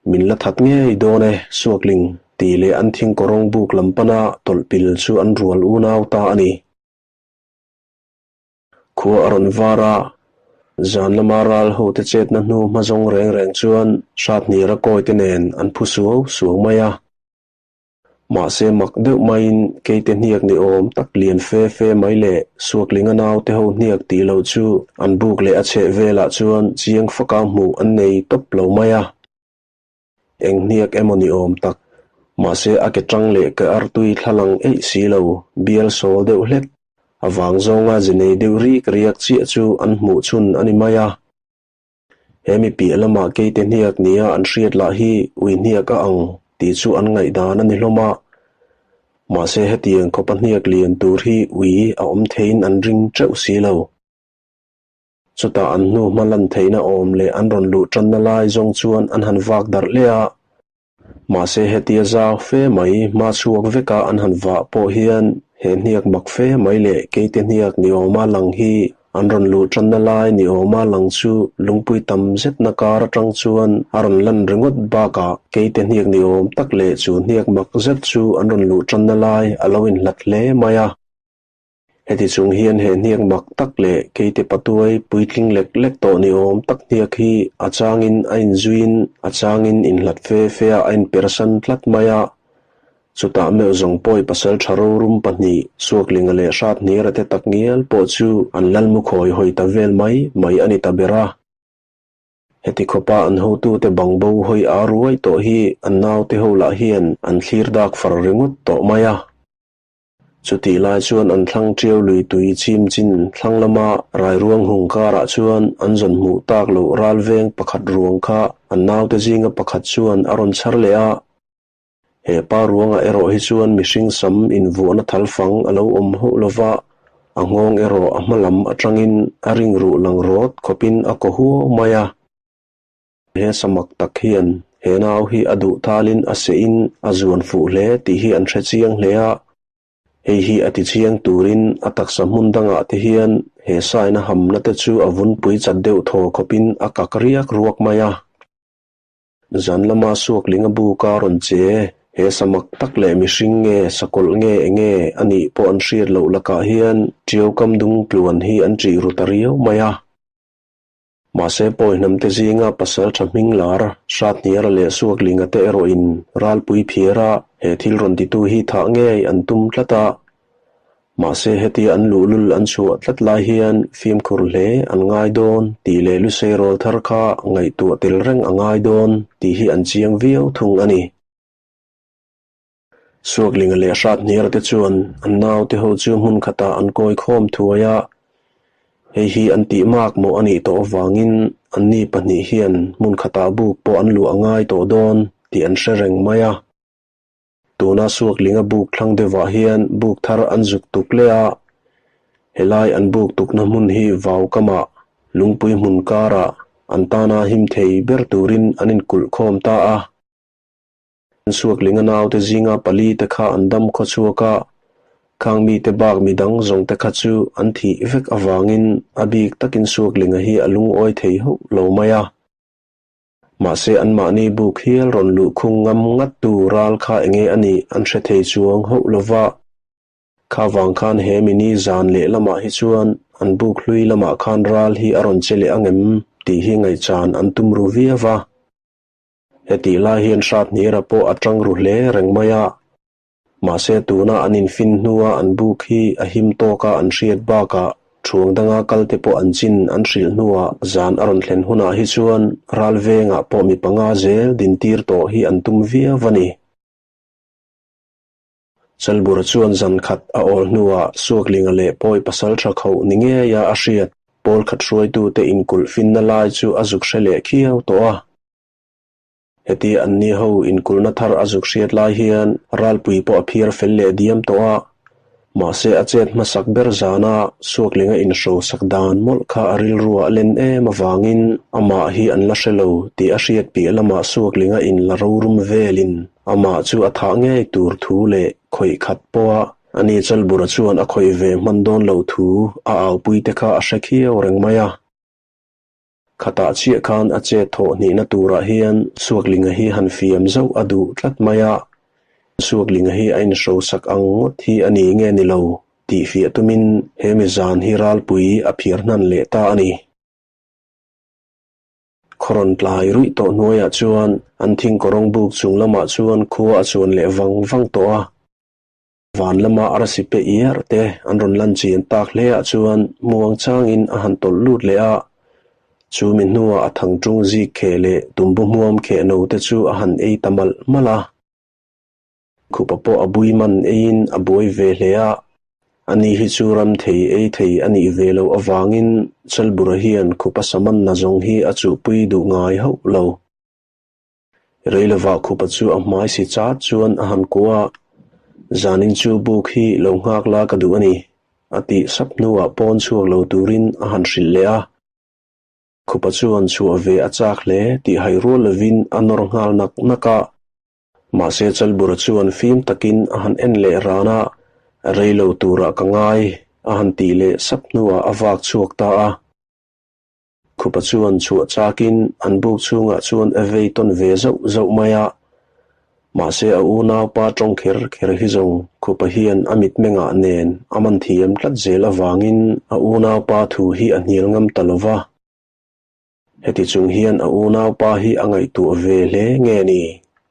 Min la that ngei dawn e, Suakling, tih leh an thingkawrawng buk lam pana tawlh pil chu an rual unau ta a ni. Khua a rawn var a, zan lama ral hote chetna hnu hma zawng reng reng chuan Hrathnira kawite nen an phu suau suau mai a. Mahse mak deuh maiin keite hniak ni awm tak lian fe fe mai leh Suaklinga naute ho hniak tih loh chu an buk leh a chheh velah chuan chiang faka hmuh an nei tawp lo mai a. Eng hniak emaw ni awm tak, mahse a ke tang leh ke artui thla lang eih si lo, bial sawl deuh hlek, a vang zawnga ze nei deuh rik riak chiah chu an hmuh chhun a ni mai a. He mi piah lamah keite hniak nia an hriat lah hi ui hniak a ang tih chu an ngaihdan a ni hlawm a. Mahse hetiang khawpa hniak lian tur hi ui a awm theiin an ring teuh si lo. Chutah an hnu hma lan theihna awm leh an rawn luh tanna lai zawng chuan an han vak darh leh a. Mahse hetia zau fe mai hma chhuak veka an han vah pawh hian he hniak mak fe mai leh keite hniak ni awma lang hi an rawn luh tanna lai ni awma lang chu lungpui tam zetna kar atang chuan a rawn lan ringawt bakah keite hniak ni awm tak leh chu hniak mak zet chu an rawn luh tanna lai a lo inhlat hle mai a. Heti chung hian he hniak mak tak leh keite patuai puitling lek lek tawh ni awm tak hniak hi a changin a inzuiin a changin inhlat fe fe ah a inpersan tlat mai a. Chutah meuh zawng pawi pasalṭha rorum pahnih, Suaklinga leh Hrathniara te takngial pawh chu an lalmu khawi hawi ta vel mai mai a ni ta ber a. Heti khawpa an hotute bang bo hawi a ruai tawh hi an naute ho lah hian an thlir dak far ringawt tawh mai a. Chutih lai chuan an thlang ṭiau lui tui chim chin thlang lama rairuang hung karah chuan an zawn hmuh tak loh ralveng pakhat ruang kha an naute zinga pakhat chuan a rawn chhar leh a. He pa ruangah erawh hi chuan mihring sam invuahna thal fang a lo awm hauh lo va, a nghawng erawh a hma lam atangin a ring ruh lang rawt khawpin a kaw huau mai a. He samak tak hian he nau hi a duh talin a sehin a zuan fuh hle tih hi an hre chiang hle a. Hei hi a ti chiang turin a taksa hmun dangah te hian he saina hamna te chu a vunpui chat deuh thaw khawpin a kak riak ruak mai a. Zan lama Suaklinga bu ka rawn che, he samak tak leh mihring nge sakawlh nge enge a nih pawh an hriat loh lakah hian Ṭiau kam dung tluan hi an ṭih ru ta riau mai a. Mahse pawi hnamte zinga pasal ṭha hming lar Hrathniara leh Suaklinga te erawhin ralpui phiara he thil rawn titu hi thah ngei an tum tlat a. Mahse hetia an luhlul an chhuah tlat lai hian fimkhur hle an ngai dawn tih leh Lusei rawl thar kha ngaihtuah tel reng a ngai dawn tih hi an chiang viau thung a ni. Suaklinga leh Hrathniara te chuan an naute ho chu hmun khatah an kawi khawm thuai a, hei hi an tih mak mawh a nih tawh avangin anni pahnih hian hmun khatah buk pawh an luah ngai tawh dawn tih an hre reng mai a. Tuna Suaklinga buk thlang deuhah hian buk thar an zuk tuk leh a, helai an buk tukna hmun hi vau kamah lungpui hmun karah an tana him thei ber turin an inkulh khawm ta a. Suaklinga naute zinga pali te kha an dam khaw chhuak a, khang mite bak midang zawng te kha chu an thih vek avangin a bik takin Suaklinga hi a lungawi thei hauh lo mai a. Mahse anmahni buk hial rawn luhkhung ngam ngat tu ral kha enge a nih an hre thei chuang hauh lo va. Kha vang khan he mini zan leh lamah hi chuan an buk hlui lamah khan ral hi a rawn che leh angem tih hi ngaihchan an tum ru viau va. Hetih lai hian Hrathniara pawh a tang ru hle reng mai a. Mahse tuna an infin hnua an buk hi a him tawka an hriat bakah thuang danga kalte pawh an chin an hrilh hnuah zan a rawn thlen hunah hi chuan ral vengah pawh mi panga zel dintir tawh hi an tum viau a ni. Chalbura chuan zan khat a awl hnuah Suaklinga leh Pawi pasalṭha khoh ni ngeia a hriat pawl khat hruaitute inkulh finna lai chu a zuk hre leh khiau tawh a. Heti anni ho inkulhna thar a zuk hriat lai hian ralpui pawh a phiar fel leh diam tawh a. Mahse a chet hmasak ber zana Suaklinga inhrosak dan mawlh kha a rilruah a len em avangin amah hi an la hre lo tih a hriat piah lamah Suaklinga in la rorum velin Amah chu a thah ngei tur thu leh khawih khat pawha ani Chalbura chuan a khawih ve hman dawn lo thu a aupui te kha a hre khiau reng mai a. Khatah chiah khan a chet thawh hnihna turah hian Suaklinga hi han fiam zauh a duh tlat mai a. Suaklinga hi a inhrosak ang ngawt hi a ni nge ni lo tih fiah tumin he mi zan hi ralpui a phiar hnan leh ta a ni. Khaw rawn tlai ruih tawh hnuaiah chuan an thingkawrawng buk chung lamah chuan khua a chuan leh vang vang tawh a. Van lama arsi pe iar te an rawn lan chian tak hle ah chuan muang changin a han tawlh lut leh a. Chu mi hnuah a thangṭung zik kheh leh tumbu hmuam kheh no te chu a han ei ta malh malh a. Khupa pawh a bui man eiin a buai ve hle a, ani hi chu ram thei ei thei a nih ve loh avangin Chalbura hian Khupa samanna zawng hi a chuhpui duh ngai hauh lo. Reilovah Khupa chu a hmai si chat chuan a han kuah a, Zanin chu buk hi lo nghak la ka duh a ni, a tih sap hnuah pawn chhuak lo turin a han hrilh leh a. Khupa chuan chhuah ve a chak hle tih hai rual lovin a nawr nghal nak nak a. Mahse Chalbura chuan fim takin a han en leh ran a, rei lo turah ka ngai, a han tih leh sap hnuah a vak chhuak ta a. Khupa chuan chhuah chakin an buk chhungah chuan a vei tawn ve zauh zauh mai a. Mahse a unaupa tawng kher kher hi zawng Khupa hian a mitmengah nen a man thiam tlat zel avangin a unaupa thu hi a hnial ngam ta lo va. Heti chung hian a unaupa hi a ngaihtuah ve hle nge ni?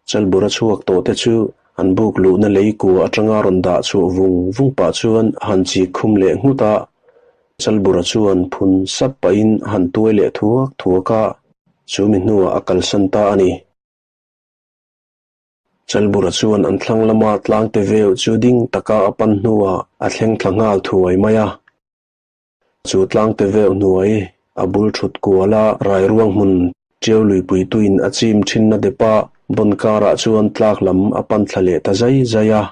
Chalbura chhuak tawh te chu An buk luhna lei kua atanga rawn dah chhuah vung vung pah chuan a han chik khum leh nghut a. Chalbura chuan phun sap pahin a han tuai leh thuak thuak a, chu mi hnuah a kalsan ta a ni. Chalbura chuan an thlang lama tlangte veu chu ding taka a pan hnuah a thleng thla nghal thuai mai a. Chu tlangte veu hnuai a bul thut kuala rairuang hmun Ṭiau luipuituin a chim thinna depa bawn karah chuan tlak lam a pan thla leh ta zai zai a.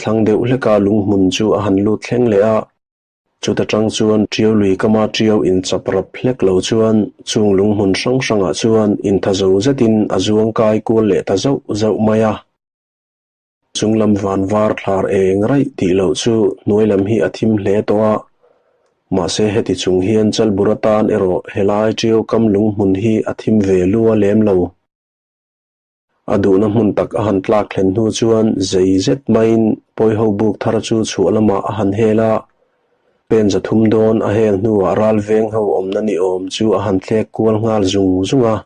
Thlang deuh hleka lunghmun chu a han lut thleng leh a. Chuta tang chuan Ṭiau lui kama Ṭiau inchap rap hlek lo chuan chung lunghmun hrang hrangah chuan inthazo zetin a zuang kai kual leh ta zauh zauh mai a. Chung lam van var thlar eng raih tih loh chu hnuai lam hi a thim hle tawh a. Mahse heti chung hian Chalbur atan erawh helai Ṭiau kam lunghmun hi a thim ve lua lem lo. A duhna hmun tak a han tlak thlen hnu chuan zei zet maiin Pawiho buk thar chu chhuah lamah a han hel a, pen za thum dawn a hel hnuah ral veng ho awmna ni awm chu a han thlek kual nghal zung zung a.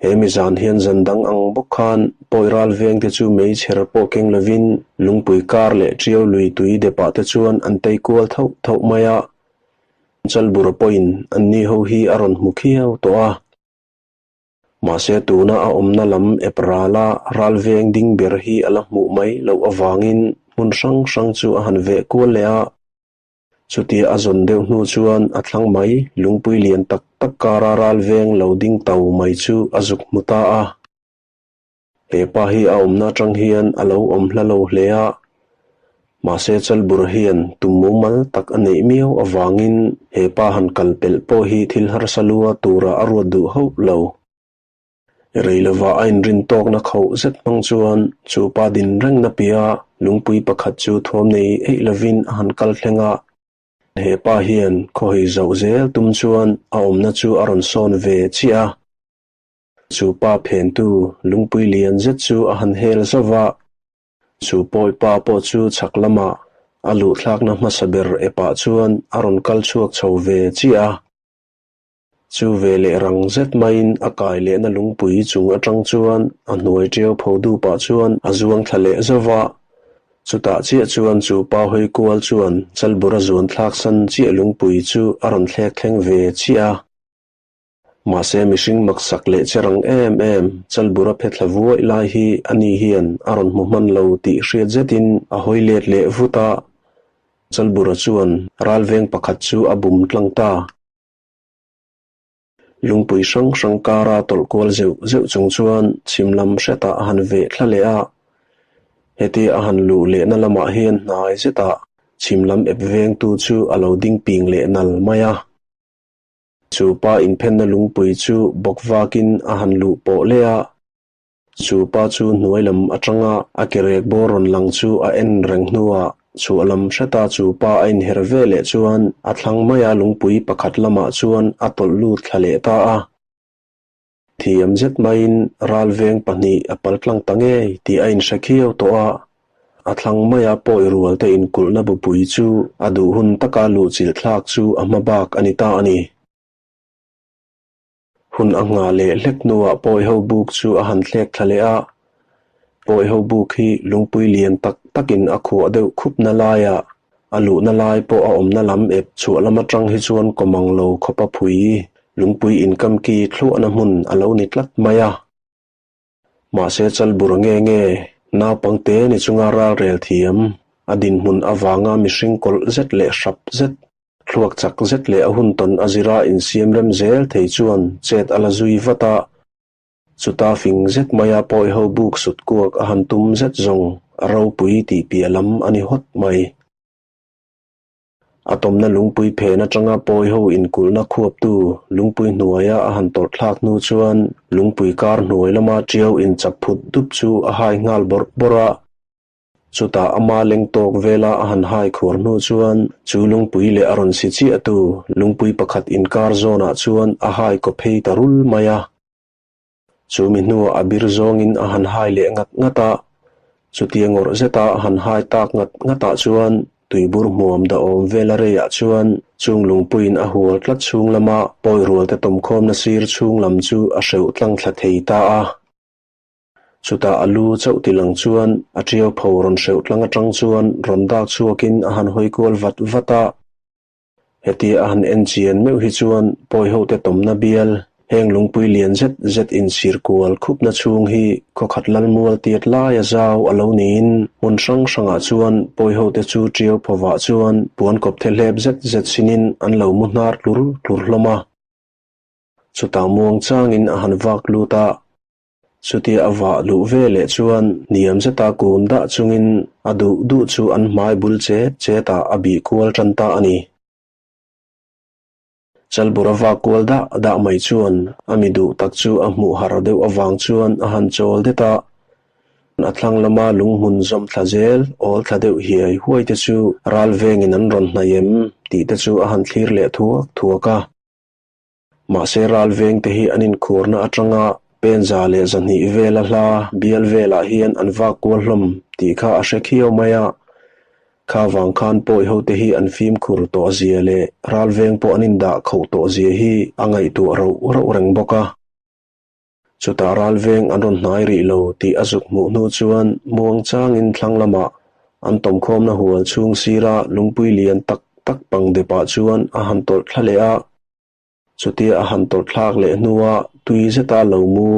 He mi zan hian zan dang ang bawk khan Pawi ral veng te chu meichher pawh keng lovin lungpui kar leh ṭiau lui tui depah te chuan an tei kual thauh thauh mai a, Chalbura pawhin anni ho hi a rawn hmu khiau tawh a. Mahse tuna a awmna lam ep rala ral veng ding ber hi a la hmuh mai loh avangin hmun hrang hrang chu a han veh kual leh a. Chutia a zawn deuh hnu chuan a thlang mai lungpui lian tak tak kara ral veng lo ding to mai chu a zuk hmu ta a. He pa hi a awmna atang hian a lo awm hla lo hle a, mahse Chalbur hian tum mumal tak a neih miau avangin he pa han kal pelh pawh hi thil harsa lua tura a ruat duh hauh lo. Rei lova a inrin tawkna khauh zet hmang chuan chu pa din rengna piah lungpui pakhat chu thuam nei eih lovin a han kal thleng a. He pa hian khawhei zauh zel tum chuan a awmna chu a rawn sawn ve chiah a. Chu pa phentu lungpui lian zet chu a han hel zauh va, chu pawi pa pawh chu chhak lamah a luhthlakna hmasa ber epah chuan a rawn kal chhuak chho ve chiah a. Chu ve leh rang zet maiin a kai lehna lungpui chung atang chuan a hnuai ṭiau pho dupah chuan a zuang thla leh zauh va. Chutah chiah chuan chu pa hawi kual chuan Chalbura zuan thlak san chiah lungpui chu a rawn thlek thleng ve chiah a. Mahse mihring maksak leh che rang em em Chalbura phe thla vuaih lai hi ani hian a rawn hmu hman lo tih hriat zetin a hawi let leh vut a, Chalbura chuan ralveng pakhat chu a bum tlang ta. Lungpui hrang hrang kara tawlh kual zeuh zeuh chung chuan chhim lam hretah a han veh thla leh a, hetia a han luh lehna lamah hian hnai zetah chhim lam ep vengtu chu a lo ding ping leh nal mai a. Chu pa inphenna lungpui chu bawk vakin a han luh pawh leh a, chu pa chu hnuai lam atanga a ke rek bawr rawn lang chu a en reng hnuah chhuah lam hreta chu pa a inher ve leh chuan a thlang maia lungpui pakhat lamah chuan a tawlh lut thla leh ta a. Thiam zet maiin ral veng pahnih a pal tlang ta ngei tih a inhre khiau tawh a, a thlang maia pawi rual te inkulhna bupui chu a duh hun taka luhchilh thlak chu a hma bak a ni ta a ni. Hun a nghah leh hlek hnuah pawi ho buk chu a han thlek thla leh a, pawi ho buk hi lungpui lian tak takin a khuah deuh khupna laiah A luhna lai pawh a awmna lam ep chhuah lam atang hi chuan kawmang lo khawpa phui lungpui inkam ki thluahna hmun a lo ni tlat mai a. Mahse Chalbur nge nge naupangte ni chunga ralrel thiam, a dinhmun avanga mihring kawlh zet leh hrap zet, thluak chak zet leh a hun tawn a zira insiam rem zel thei chuan chet a la zui vat a. Chuta fing zet maia pawi ho buk sut kuak a han tum zet zawng a ropui tih piah lam a ni hawt mai. A tawmna lungpui phen atanga pawi ho inkulhna khuaptu lungpui hnuaia a han tawrh thlak hnu chuan lungpui kar hnuai lama ṭiau inchap phut dup chu a hai nghal bawrh bawrh a. Chutah ama leng tawk vela a han hai khuar hnu chuan chu lungpui leh a rawn si chiahtu lungpui pakhat inkar zawnah chuan a hai kaw phei ta rul mai a. Chu mi hnuah a bir zawngin a han hai leh ngat ngat a, chutia ngawrh zeta a han hai tak ngat ngatah chuan tuibur hmuam dahawm vela reiah chuan chung lungpuiin a hual tlat chhung lama pawi rualte tawmkhawmna sir chhung lam chu a hreuh tlang thla thei ta a. Chutah a lu chauh ti lang chuan a ṭiau pho rawn hreuh tlang aṭang chuan rawn dak chhuakin a han hawi kual vat vat a. Hetia a han en chian meuh hi chuan pawihote tawmna bial, heng lungpui lian zet zet insir kual khupna chhung hi khawkhat lalmual tiat laia zau a lo niin hmun hrang hrangah chuan pawihote chu ṭiau phovah chuan puan kawp the hlep zet zet sinin an lo mu hnar tlur tlur hlawm a. Chutah muang changin a han vak lut a. Chutia a vah luh ve leh chuan hniam zeta kun dah chungin a duh duh chu an hmai bul chet chetah a bih kual tan ta a ni. Chalbura vak kual dah dah mai chuan a mi duh tak chu a hmuh har deuh avang chuan a han chawl det a. A thlang lama lunghmun zawm thla zel awl thla deuh hiai huai te chu ral vengin an rawn hnaih em tih te chu a han thlir leh thuak thuak a. Mahse ral vengte hi an inkhuarna atanga penza leh zahnih vela hla bial velah hian an vak kual hlawm tih kha a hre khiau mai a. Kha vang khan pawi hote hi an fimkhur tawh zia leh ral veng pawh an indah khoh tawh zia hi a ngaihtuah rauh rauh reng bawk a. Chutah ral veng an rawn hnai rih lo tih a zuk hmuh hnu chuan muang changin thlang lamah an tawmkhawmna hual chhung sira lungpui lian tak tak pang depah chuan a han tawlh thla leh a. Chutia a han tawlh thlak leh hnua tui zeta lo mu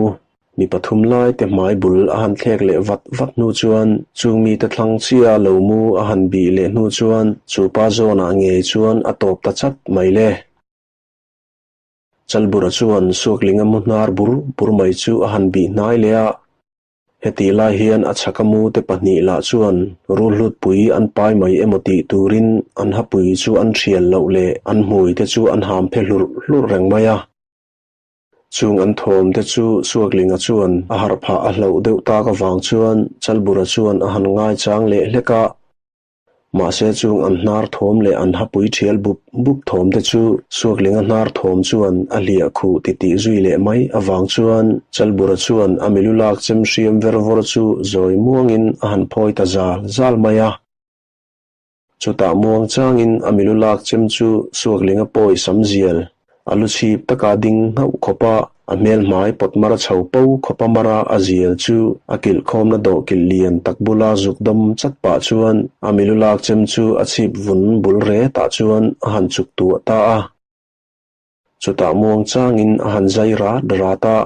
mi pathum lai te hmai bul a han thlek leh vat vat hnu chuan chung mite thlang chia lo mu a han bih leh hnu chuan chu pa zawnah ngei chuan a tawp ta chat mai le. Chalbura chuan Suaklinga mu hnar bur bur mai chu a han bih hnai leh a. Hetih lai hian a chhaka mute pahnih lah chuan rulhlutpui an pai mai emaw tih turin an hapui chu an thial loh leh an hmui te chu an ham phe hlurh hlurh reng mai a. Chung an thawm te chu Suaklinga chuan a harh phah a hlauh deuh tak avang chuan Chalbura chuan a han ngaichang leh hlek a. Mahse chung an hnar thawm leh an hapui thial bup bup thawm te chu Suaklinga hnar thawm chuan a hliah khuh titih zui leh mai avang chuan Chalbura chuan a milu lak chem hriam ver vawr chu zawi muangin a han phawi ta zal zal mai a. Chutah muang changin a milu lak chem chu Suaklinga pawi sam zial A lu chhip taka ding nghauh khawp a, a hmel hmai pawt mar chho po khawp a mara a zial chu a kilhkhawmna dawh kilh lian tak bula zuk dawm chat pah chuan a milu lak chem chu a chhip vun bul retah chuan a han chuk tuah ta a. Chutah muang changin a han zai rat rat a,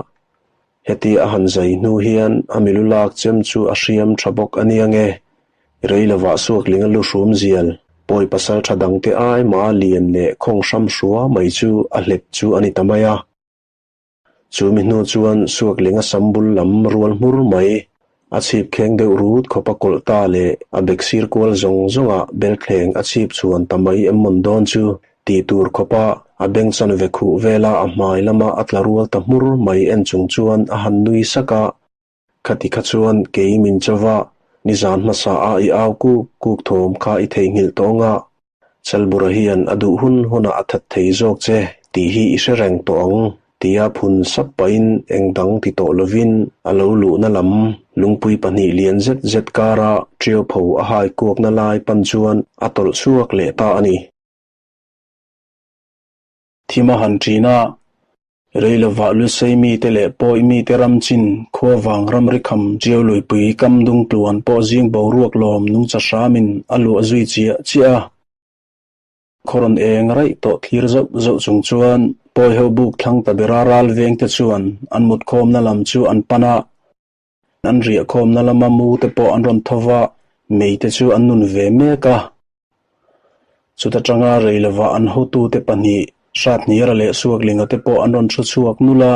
Heti a han zai hnu hian a milu lak chem chu a hriam tha bawk a nia nge? Rei lovah Suaklinga lu hrum zial, pawi pasal tha dangte ai mah lian leh khawng hram hrua mai chu a hlep chu a ni ta mai a. Chu mi hnu chuan Suaklinga sam bul lam rual hmur mai, a chhip kheng deuh rut khawp a kawlh ta leh a bek sir kual zawng zawngah belthleng a chhip chhuan ta mai em mawn dawn chu Tih tur khawpa a beng chanve khuh vela a hmai lama a tla rual ta hmur mai en chung chuan a han nui sak a. Khati kha chuan kei min chauva nizan hmasa a i au kuk kuk thawm kha i theihnghilh tawh anga Chalbura hian a duh hun hunah a that thei zawk che tih hi i hre reng tawh ang tia phun sap pahin eng dang ti tawh lovin a lo luhna lam lungpui pahnih lian zet zet kara ṭiaupho a hai kuakna lai pan chuan a tawlh chhuak leh ta a ni. Thim a han ṭin a, rei lovah Lusei mite leh Pawi mite ram chin khua vang ramri kham Ṭiau luipui kam dung tluan pawh zing boruak lawm nungcha hramin a luah zui chiah chiah a. Khaw rawn eng raih tawh thlir zauh zauh chung chuan Pawi ho buk thlang ta bera ral vengte chuan an mutkhawmna lam chu an pan a, an riahkhawmna lama mu te pawh an rawn tho va, mei te chu an nun ve mek a. Chuta tanga rei lovah an hotute pahnih Hrathniara leh Suaklinga te pawh an rawn thu chhuak nul a,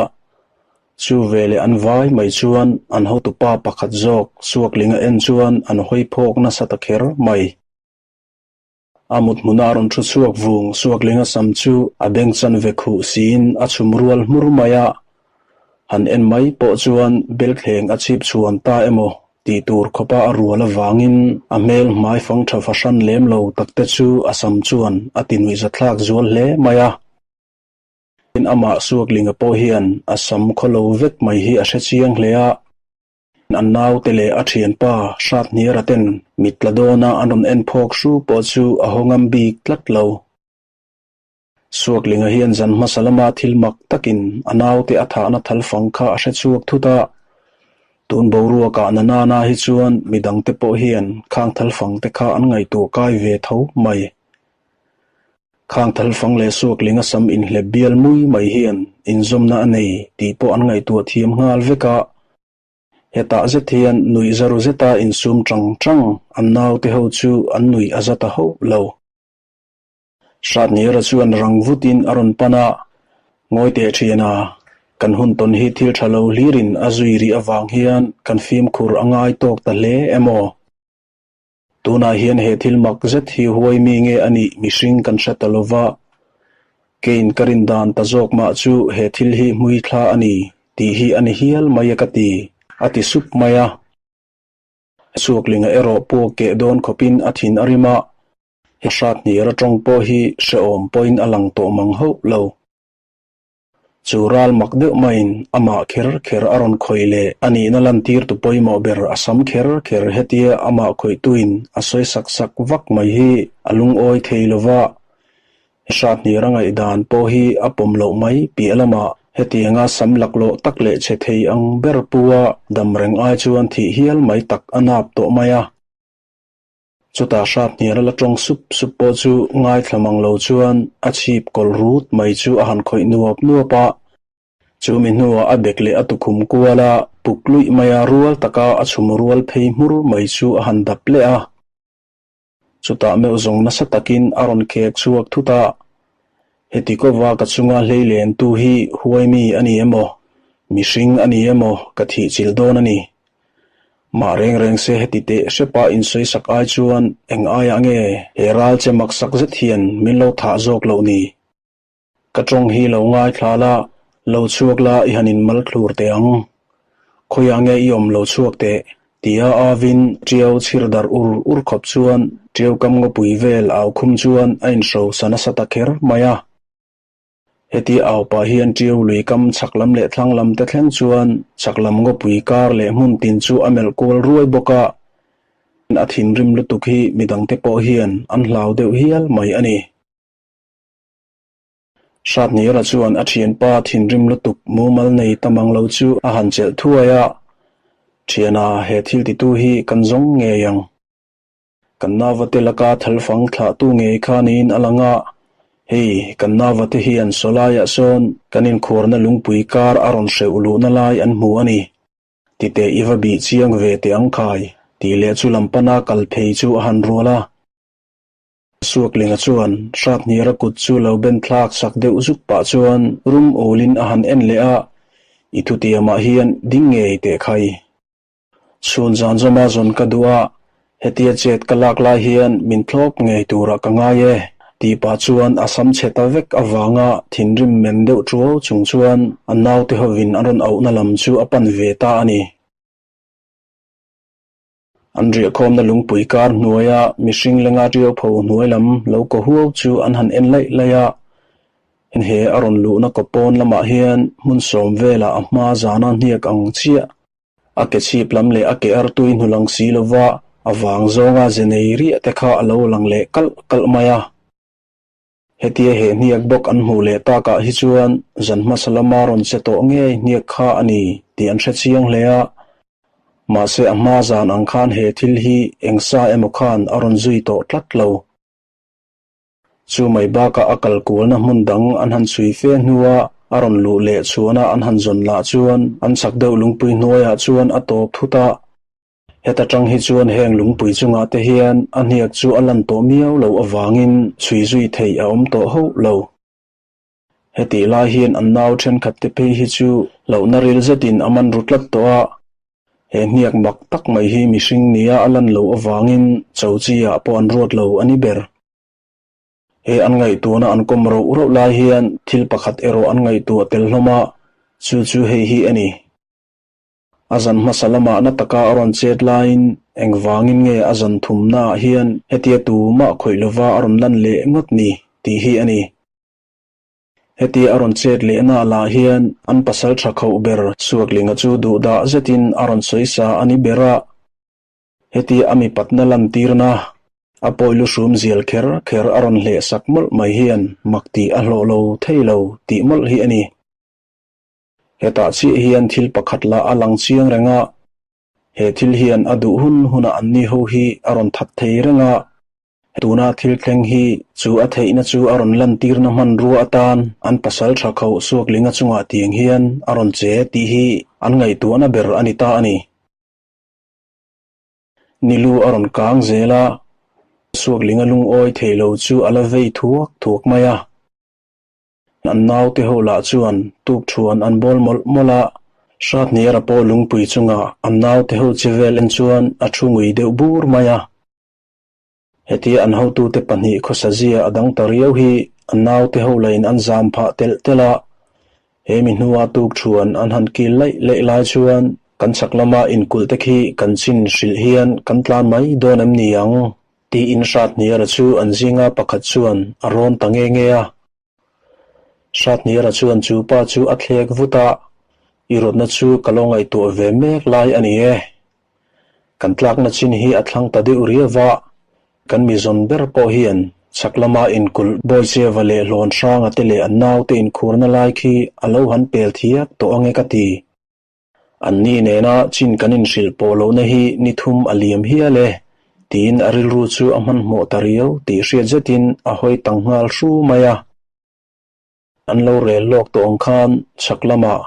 chu veleh an vai mai chuan an hotupa pakhat zawk Suaklinga en chuan an hawi phawk nasa ta kher mai. A mut hmuna a rawn thu chhuak vung Suaklinga sam chu a beng chanve khuh siin a chhum rual hmur mai a, han en mai pawh chuan belthleng a chhip chhuan ta emaw tih tur khawpa a rual avangin a hmel hmai fang tha fahran lem lo takte chu a sam chuan a ti nuihzathlak zual hle mai a. Tin, amah Suaklinga pawh hian a sam khawlo vek mai hi a hre chiang hle a. A naute leh a thianpa Hrathniara ten mit tla dawna an rawn en phawk hru pawh chu a haw ngam bik tlat lo. Suaklinga hian zan hmasa lama thil mak takin a naute a thahna thalfang kha a hre chhuak thut a. Tun boruakah na nana hi chuan midangte pawh hian khang thalfang te kha an ngaihtuah kai ve tho mai. Khang thalfang leh suakling a sam inhlep bial mui mai hian inzawmna a nei tih pawh an ngaihtuah thiam nghal vek a. Hetah zet hian nuih zaru zeta insum tang tang an naute ho chu an nuih a za ta hauh lo. Hratniara chuan rang vutin a rawn pan a, Ngawi teh ṭhian a, kan hun tawn hi thil ṭha lo hlirin a zui rih avang hian kan fimkhur a ngai tawk ta hle emaw? Tunah hian he thil mak zet hi huai mi nge a nih mihring kan hre ta lo va, keiin ka rin dan ta zawk mah chu he thil hi hmuithla a ni tih hi a ni hial mai a ka ti, a ti sup mai a. Suaklinga erawh puak keh dawn khawpin a thin a rim a, he hrathniara tawng pawh hi hrehawm pawhin a lang tawh mang hauh lo. Chu ral mak deuh maiin amah kher kher a rawn khawih leh a nihna lantirtu pawimawh ber a sam kher kher hetia amah khawihtuin a sawi sak sak vak mai hi a lungawi thei lo va, Hrathniara ngaihdan pawh hi a pawm loh mai piah lamah hetianga sam laklawh tak leh che thei ang ber pua dam reng ai chuan thih hial mai tak a nap tawh mai a. Chutah Hrathniara la tawng sup sup pawh chu ngaithla mang lo chuan a chhip kawlh rut mai chu a han khawih nuap nuap a. Chumi hnuah a bek leh a tukhum kual a, puk luih maia rual taka a chhum rual phei hmur mai chu a han dap leh a. Chutah meuh zawng nasa takin a rawn khek chhuak thut a, Heti kawva ka chunga hleilentu hi huai mi a ni emaw, mihring a ni emaw ka thih chilh dawn a ni. Mah reng reng se heti teh hrepa insawisak ai chuan eng aiah nge he ral che maksak zet hian min lo thah zawk loh ni? Ka tawng hi lo ngaithla la, lo chhuak la i han inmal thlur teh ang. Khawiah nge i awm lo chhuak teh? tia avin Tiau chhir darh ur ur khawp chuan Tiau kam ngawpui vel au khum chuan a inhrosa nasa ta kher mai a. Heti au pah hian Tiau lui kam chhak lam leh thlang lam te thleng chuan chhak lam ngawpui kar leh hmun tin chu a melh kual ruai bawk a. A thinrim lutuk hi midangte pawh hian an hlau deuh hial mai a ni. Hratniara chuan a thianpa thinrim lutuk mumal nei ta mang lo chu a han chelh thuai a, Thiana, he thil titu hi kan zawng ngei ang. Kan nauvate laka thalfang thlahtu ngei kha niin a lang a, hei kan nauvate hian sawlaiah sawn kan inkhuarna lungpui kar a rawn hreuh luhna lai an hmu a ni. Titeh i va bih chiang ve teh ang khai, tih leh chu lam pana kal phei chu a han rual a. Suaklinga chuan Hrathniara kut chu lo ben thlak sak deuh zuk pah chuan rum awlin a han en leh a, I thutiamah hian ding ngei teh khai. Chhun zan zawma zawn ka duh a, hetia chet ka lak lai hian min thlawp ngei turah ka ngai e, tih pah chuan a sam chhe ta vek avanga thinrim men deuh tuau chung chuan a naute hovin an rawn auhna lam chu a pan ve ta a ni. An riahkhawmna lungpui kar hnuaia mihring lenga ṭiau pho hnuai lam lo kaw huau chu an han en laih laih a. He a rawn luhna kaw pawn lamah hian hmun sawm velah a hma zana hniak ang chiah. A ke chhip lam leh a ke artui hnu lang si lova a vang zawnga ze nei riah te kha a lo lang leh kalh kalh mai a. Hetia he hniak bawk an hmuh leh takah hi chuan zan hmasa lama rawn che tawh ngei hniak kha a ni tih an hre chiang hle a. Mahse a hma zan ang khan he thil hi eng sa emaw khan a rawn zui tawh tlat lo. Chu mai bakah a kal kualna hmun dang an han chhui fe hnua a rawn luh leh chhuahna an han zawn lah chuan an chak deuh lungpui hnuaiah chuan a tawp thut a. Heta tang hi chuan heng lungpui chungah te hian a hniak chu a lan tawh miau loh avangin chhui zui theih a awm tawh hauh lo. Hetih lai hian an nau thenkhat te phei hi chu hlauhna ril zetin a man ru tlat tawh a, he hniak mak tak mai hi mihring nia a lan loh avangin cho chi ah pawh an ruat lo a ni ber. He an ngaihtuahna an kawm roh roh lai hian thil pakhat erawh an ngaihtuah tel hlawm a, chu chu hei hi a ni. A zan hmasa lamah na taka a rawn chet laiin engvangin nge a zan thumnaah hian hetia tumah khawih lova a rawn lan leh ngawt ni tih hi a ni. Hetia a rawn chet lehna lah hian an pasal tha khauh ber Suaklinga chu duhdah zetin a rawn sawi sa a ni ber a. Hetia a mipatna lantirna a pawi lu hrum zial kher kher a rawn hleh sak mawlh mai hian mak tih a hlawh lo thei lo tih mawlh hi a ni. Hetah chiah hian thil pakhat lah a lang chiang reng a. He thil hian a duh hun hunah anni ho hi a rawn that thei reng a, tuna thil thleng hi chu a theihna chu a rawn lantirna hmanrua atan an pasal tha khauh Suaklinga chungah tiang hian a rawn che tih hi an ngaihtuahna ber a ni ta a ni. Nilu a rawn kang zel a, Suaklinga lungawi thei lo chu a la vei thuak thuak mai a. An naute ho lah chuan tukthuan an bawl mawlh mawlh a, Hrathniara pawh lungpui chungah an naute ho che vel en chuan a thu ngui deuh bur mai a. Hetia an hotute pahnih khawsazia a dang ta riau hi an naute ho lain an zam phah telh telh a, he mi hnua tukthuan an han kil laih laih lai chuan kan chhak lama inkulh te khi kan chin hrilh hian kan tlan mai dawn em ni ang? Tiin Hrathniara chu an zinga pakhat chuan a rawn ta nge nge a. Hrathniara chuan chu pa chu a thlek vut a, I rawtna chu ka lo ngaihtuah ve mek lai a ni e. Kan tlakna chin hi a thlang ta deuh riau va, kan mi zawn ber pawh hian chhak lama inkulh Bawicheva leh Hlawn Hranga te leh an naute inkhurna lai khi a lo han pel thiak tawh ange ka ti. Anni nena chin kan inhrilh pawh lohna hi ni thum a liam hial e, tiin a rilru chu a hmanhmawh ta riau tih hriat zetin a hawi tang nghal hru mai a. An lo rel lawk tawh ang khan chhak lamah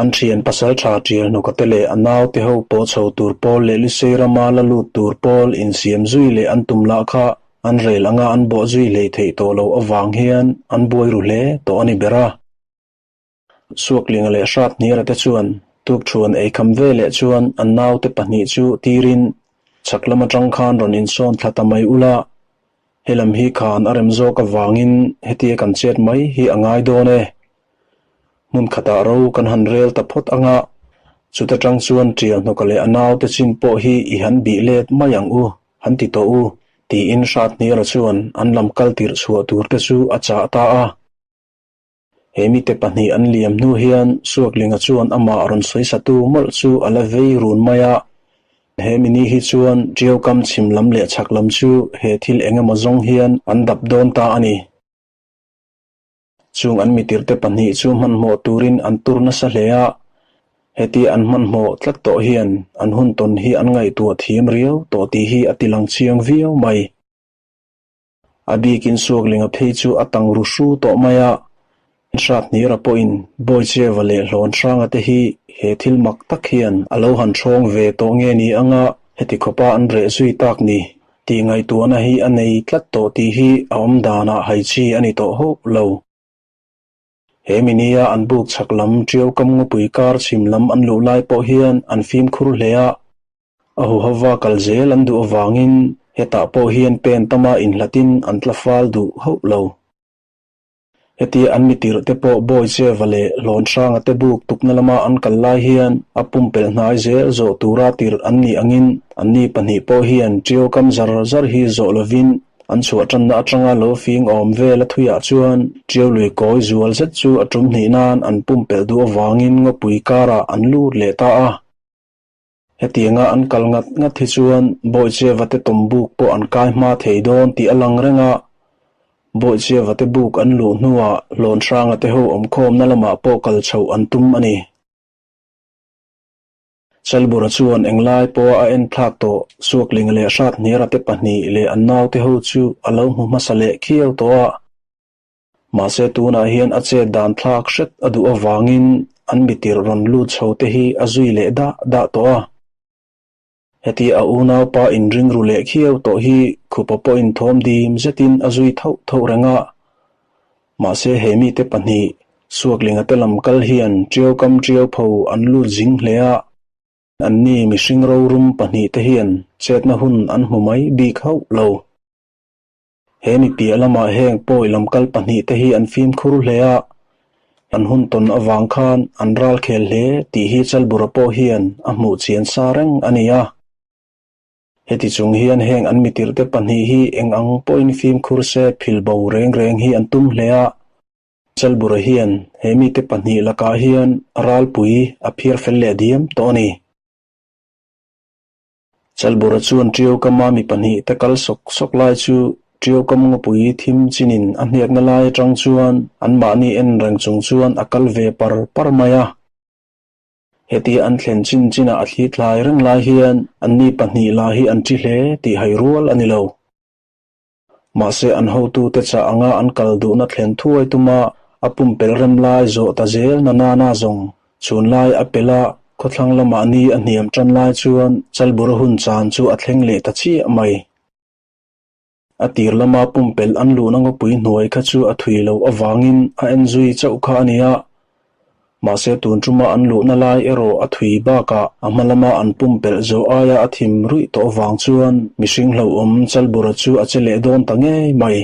an thian pasal tha tial hnawka te leh a naute ho pawh chho tur pawl leh Lusei rama la lut tur pawl insiam zui leh an tum lah kha an rel anga an bawh zui hlei theih tawh loh avang hian an buai ru hle tawh a ni ber a. Suaklinga leh Hrathniara te chuan tukthuan ei kham ve leh chuan an naute pahnih chu tirin chhak lam atang khan rawn insawn thla ta mai ula, helam hi khan a rem zawk avangin hetia kan chet mai hi a ngai dawn e. Hmun khatah ro kan han rel ta phawt anga, chuta tang chuan tial hnawka leh a naute chin pawh hi i han bih let mai ang u, han ti tawh u, tiin Hrathniara chuan an lam kal tirh chhuah tur te chu a chah ta a. He mite pahnih an liam hnu hian Suaklinga chuan amah rawn sawisatu mawlh chu a la vei run mai a. He mini hi chuan Tiaukam chhim lam leh chhak lam chu he thil eng emaw zawng hian an dap dawn ta a ni. Chung an mitirte pahnih chu hmanhmawh turin an tur nasa hle a, heti an hmanhmawh tlat tawh hian an hun tawn hi an ngaihtuah thiam riau tawh tih hi a tilang chiang viau mai. A bikin Suaklinga phei chu a tang ru hru tawh mai a, Hrathnira pawhin Bawicheva leh Hlawn Hranga te hi he thil mak tak hian a lo han hrawng ve tawh nge ni anga heti khawpa an reh zui tak ni tih ngaihtuahna hi a nei tlat tawh tih hi a awm danah hai chi a ni tawh hauh lo. He minia an buk chhak lam Tiau kam ngawpui kar chhim lam an luh lai pawh hian an fimkhur hle a, A huhova kal zel an duh avangin hetah pawh hian pen tama inhlatin an tla fal duh hauh lo. Hetia an mitirh te pawh Bawicheva leh Hlawn Hranga te buk tukna lama an kal lai hian a pumpelh hnai zel zawh tura tirh an nih angin anni pahnih pawh hian Tiau kam zar zar hi zawh lovin an chhuah tanna atanga lo fing awm vel a thuiah chuan Tiau lui kawi zual zet chu a tum hnih nan an pumpelh duh avangin ngawpui karah an lut leh ta a. Hetianga an kal ngat ngat hi chuan Bawicheva te tawm buk pawh an kai hma thei dawn tih a lang reng a, Bawicheva te buk an luh hnuah Hlawn Hranga te ho awmkhawmna lamah pawh kal chhoh an tum a ni. Chalbura chuan englai pawha a en thlak tawh Suaklinga leh Hrathniara te pahnih leh an naute ho chu a lo hmu hmasa leh khiau tawh a. Mahse tunah hian a chet dan thlak hret a duh avangin an mitirh rawn lut chho te hi a zui leh dah dah tawh a. Heti a unaupa inring ru leh khiau tawh hi khupa pawhin thawm dim zetin a zui thauh thauh reng a. Mahse he mite pahnih Suaklinga te lam kal hian Tiau kam Tiau pho an lut zing hle a. Anni mihring rorum pahnih te hian chetna hun an hmu mai bik hauh lo. He mi piah lamah heng pawi lam kal pahnih te hi an fimkhur hle a, an hun tawn avang khan an ral khel hle tih hi Chalbura pawh hian a hmuh chian sa reng a ni a. Heti chung hian heng an mitirh te pahnih hi eng ang pawhin fimkhur se phil bo reng reng hi an tum hle a. Chalbura hian he mite pahnih lakah hian ralpui a phiar fel leh diam tawh a ni. Chalbura chuan Ṭio kama mi pahnih te kal sawk sawk lai chu Ṭio kam ngawpui thim chinin a hniakna lai aṭang chuan anmahni en reng chung chuan a kal ve par par mai a. Hetia an thlen chin chinah a thli thlai reng lai hian anni pahnih lah hi an ṭi hle tih hai rual a ni lo. Mahse an hotute chah anga an kal duhna thlen thuai tuma a pumpelh rem lai zawh ta zel na nana zawng chhun lai a pelh a, khawthlang lamah ni a hniam tan lai chuan Chalbura hun chan chu a thleng leh ta chiah mai. A tir lama pumpelh an luhna ngawpui hnuai kha chu a thui loh avangin a en zui chauh kha a ni a. Mahse tun tuma an luhna lai erawh a thui bakah a hma lama an pumpelh zawh aia a thim ruih tawh avang chuan mihring hlauhawm Chalbura chu a che leh dawn ta ngei mai.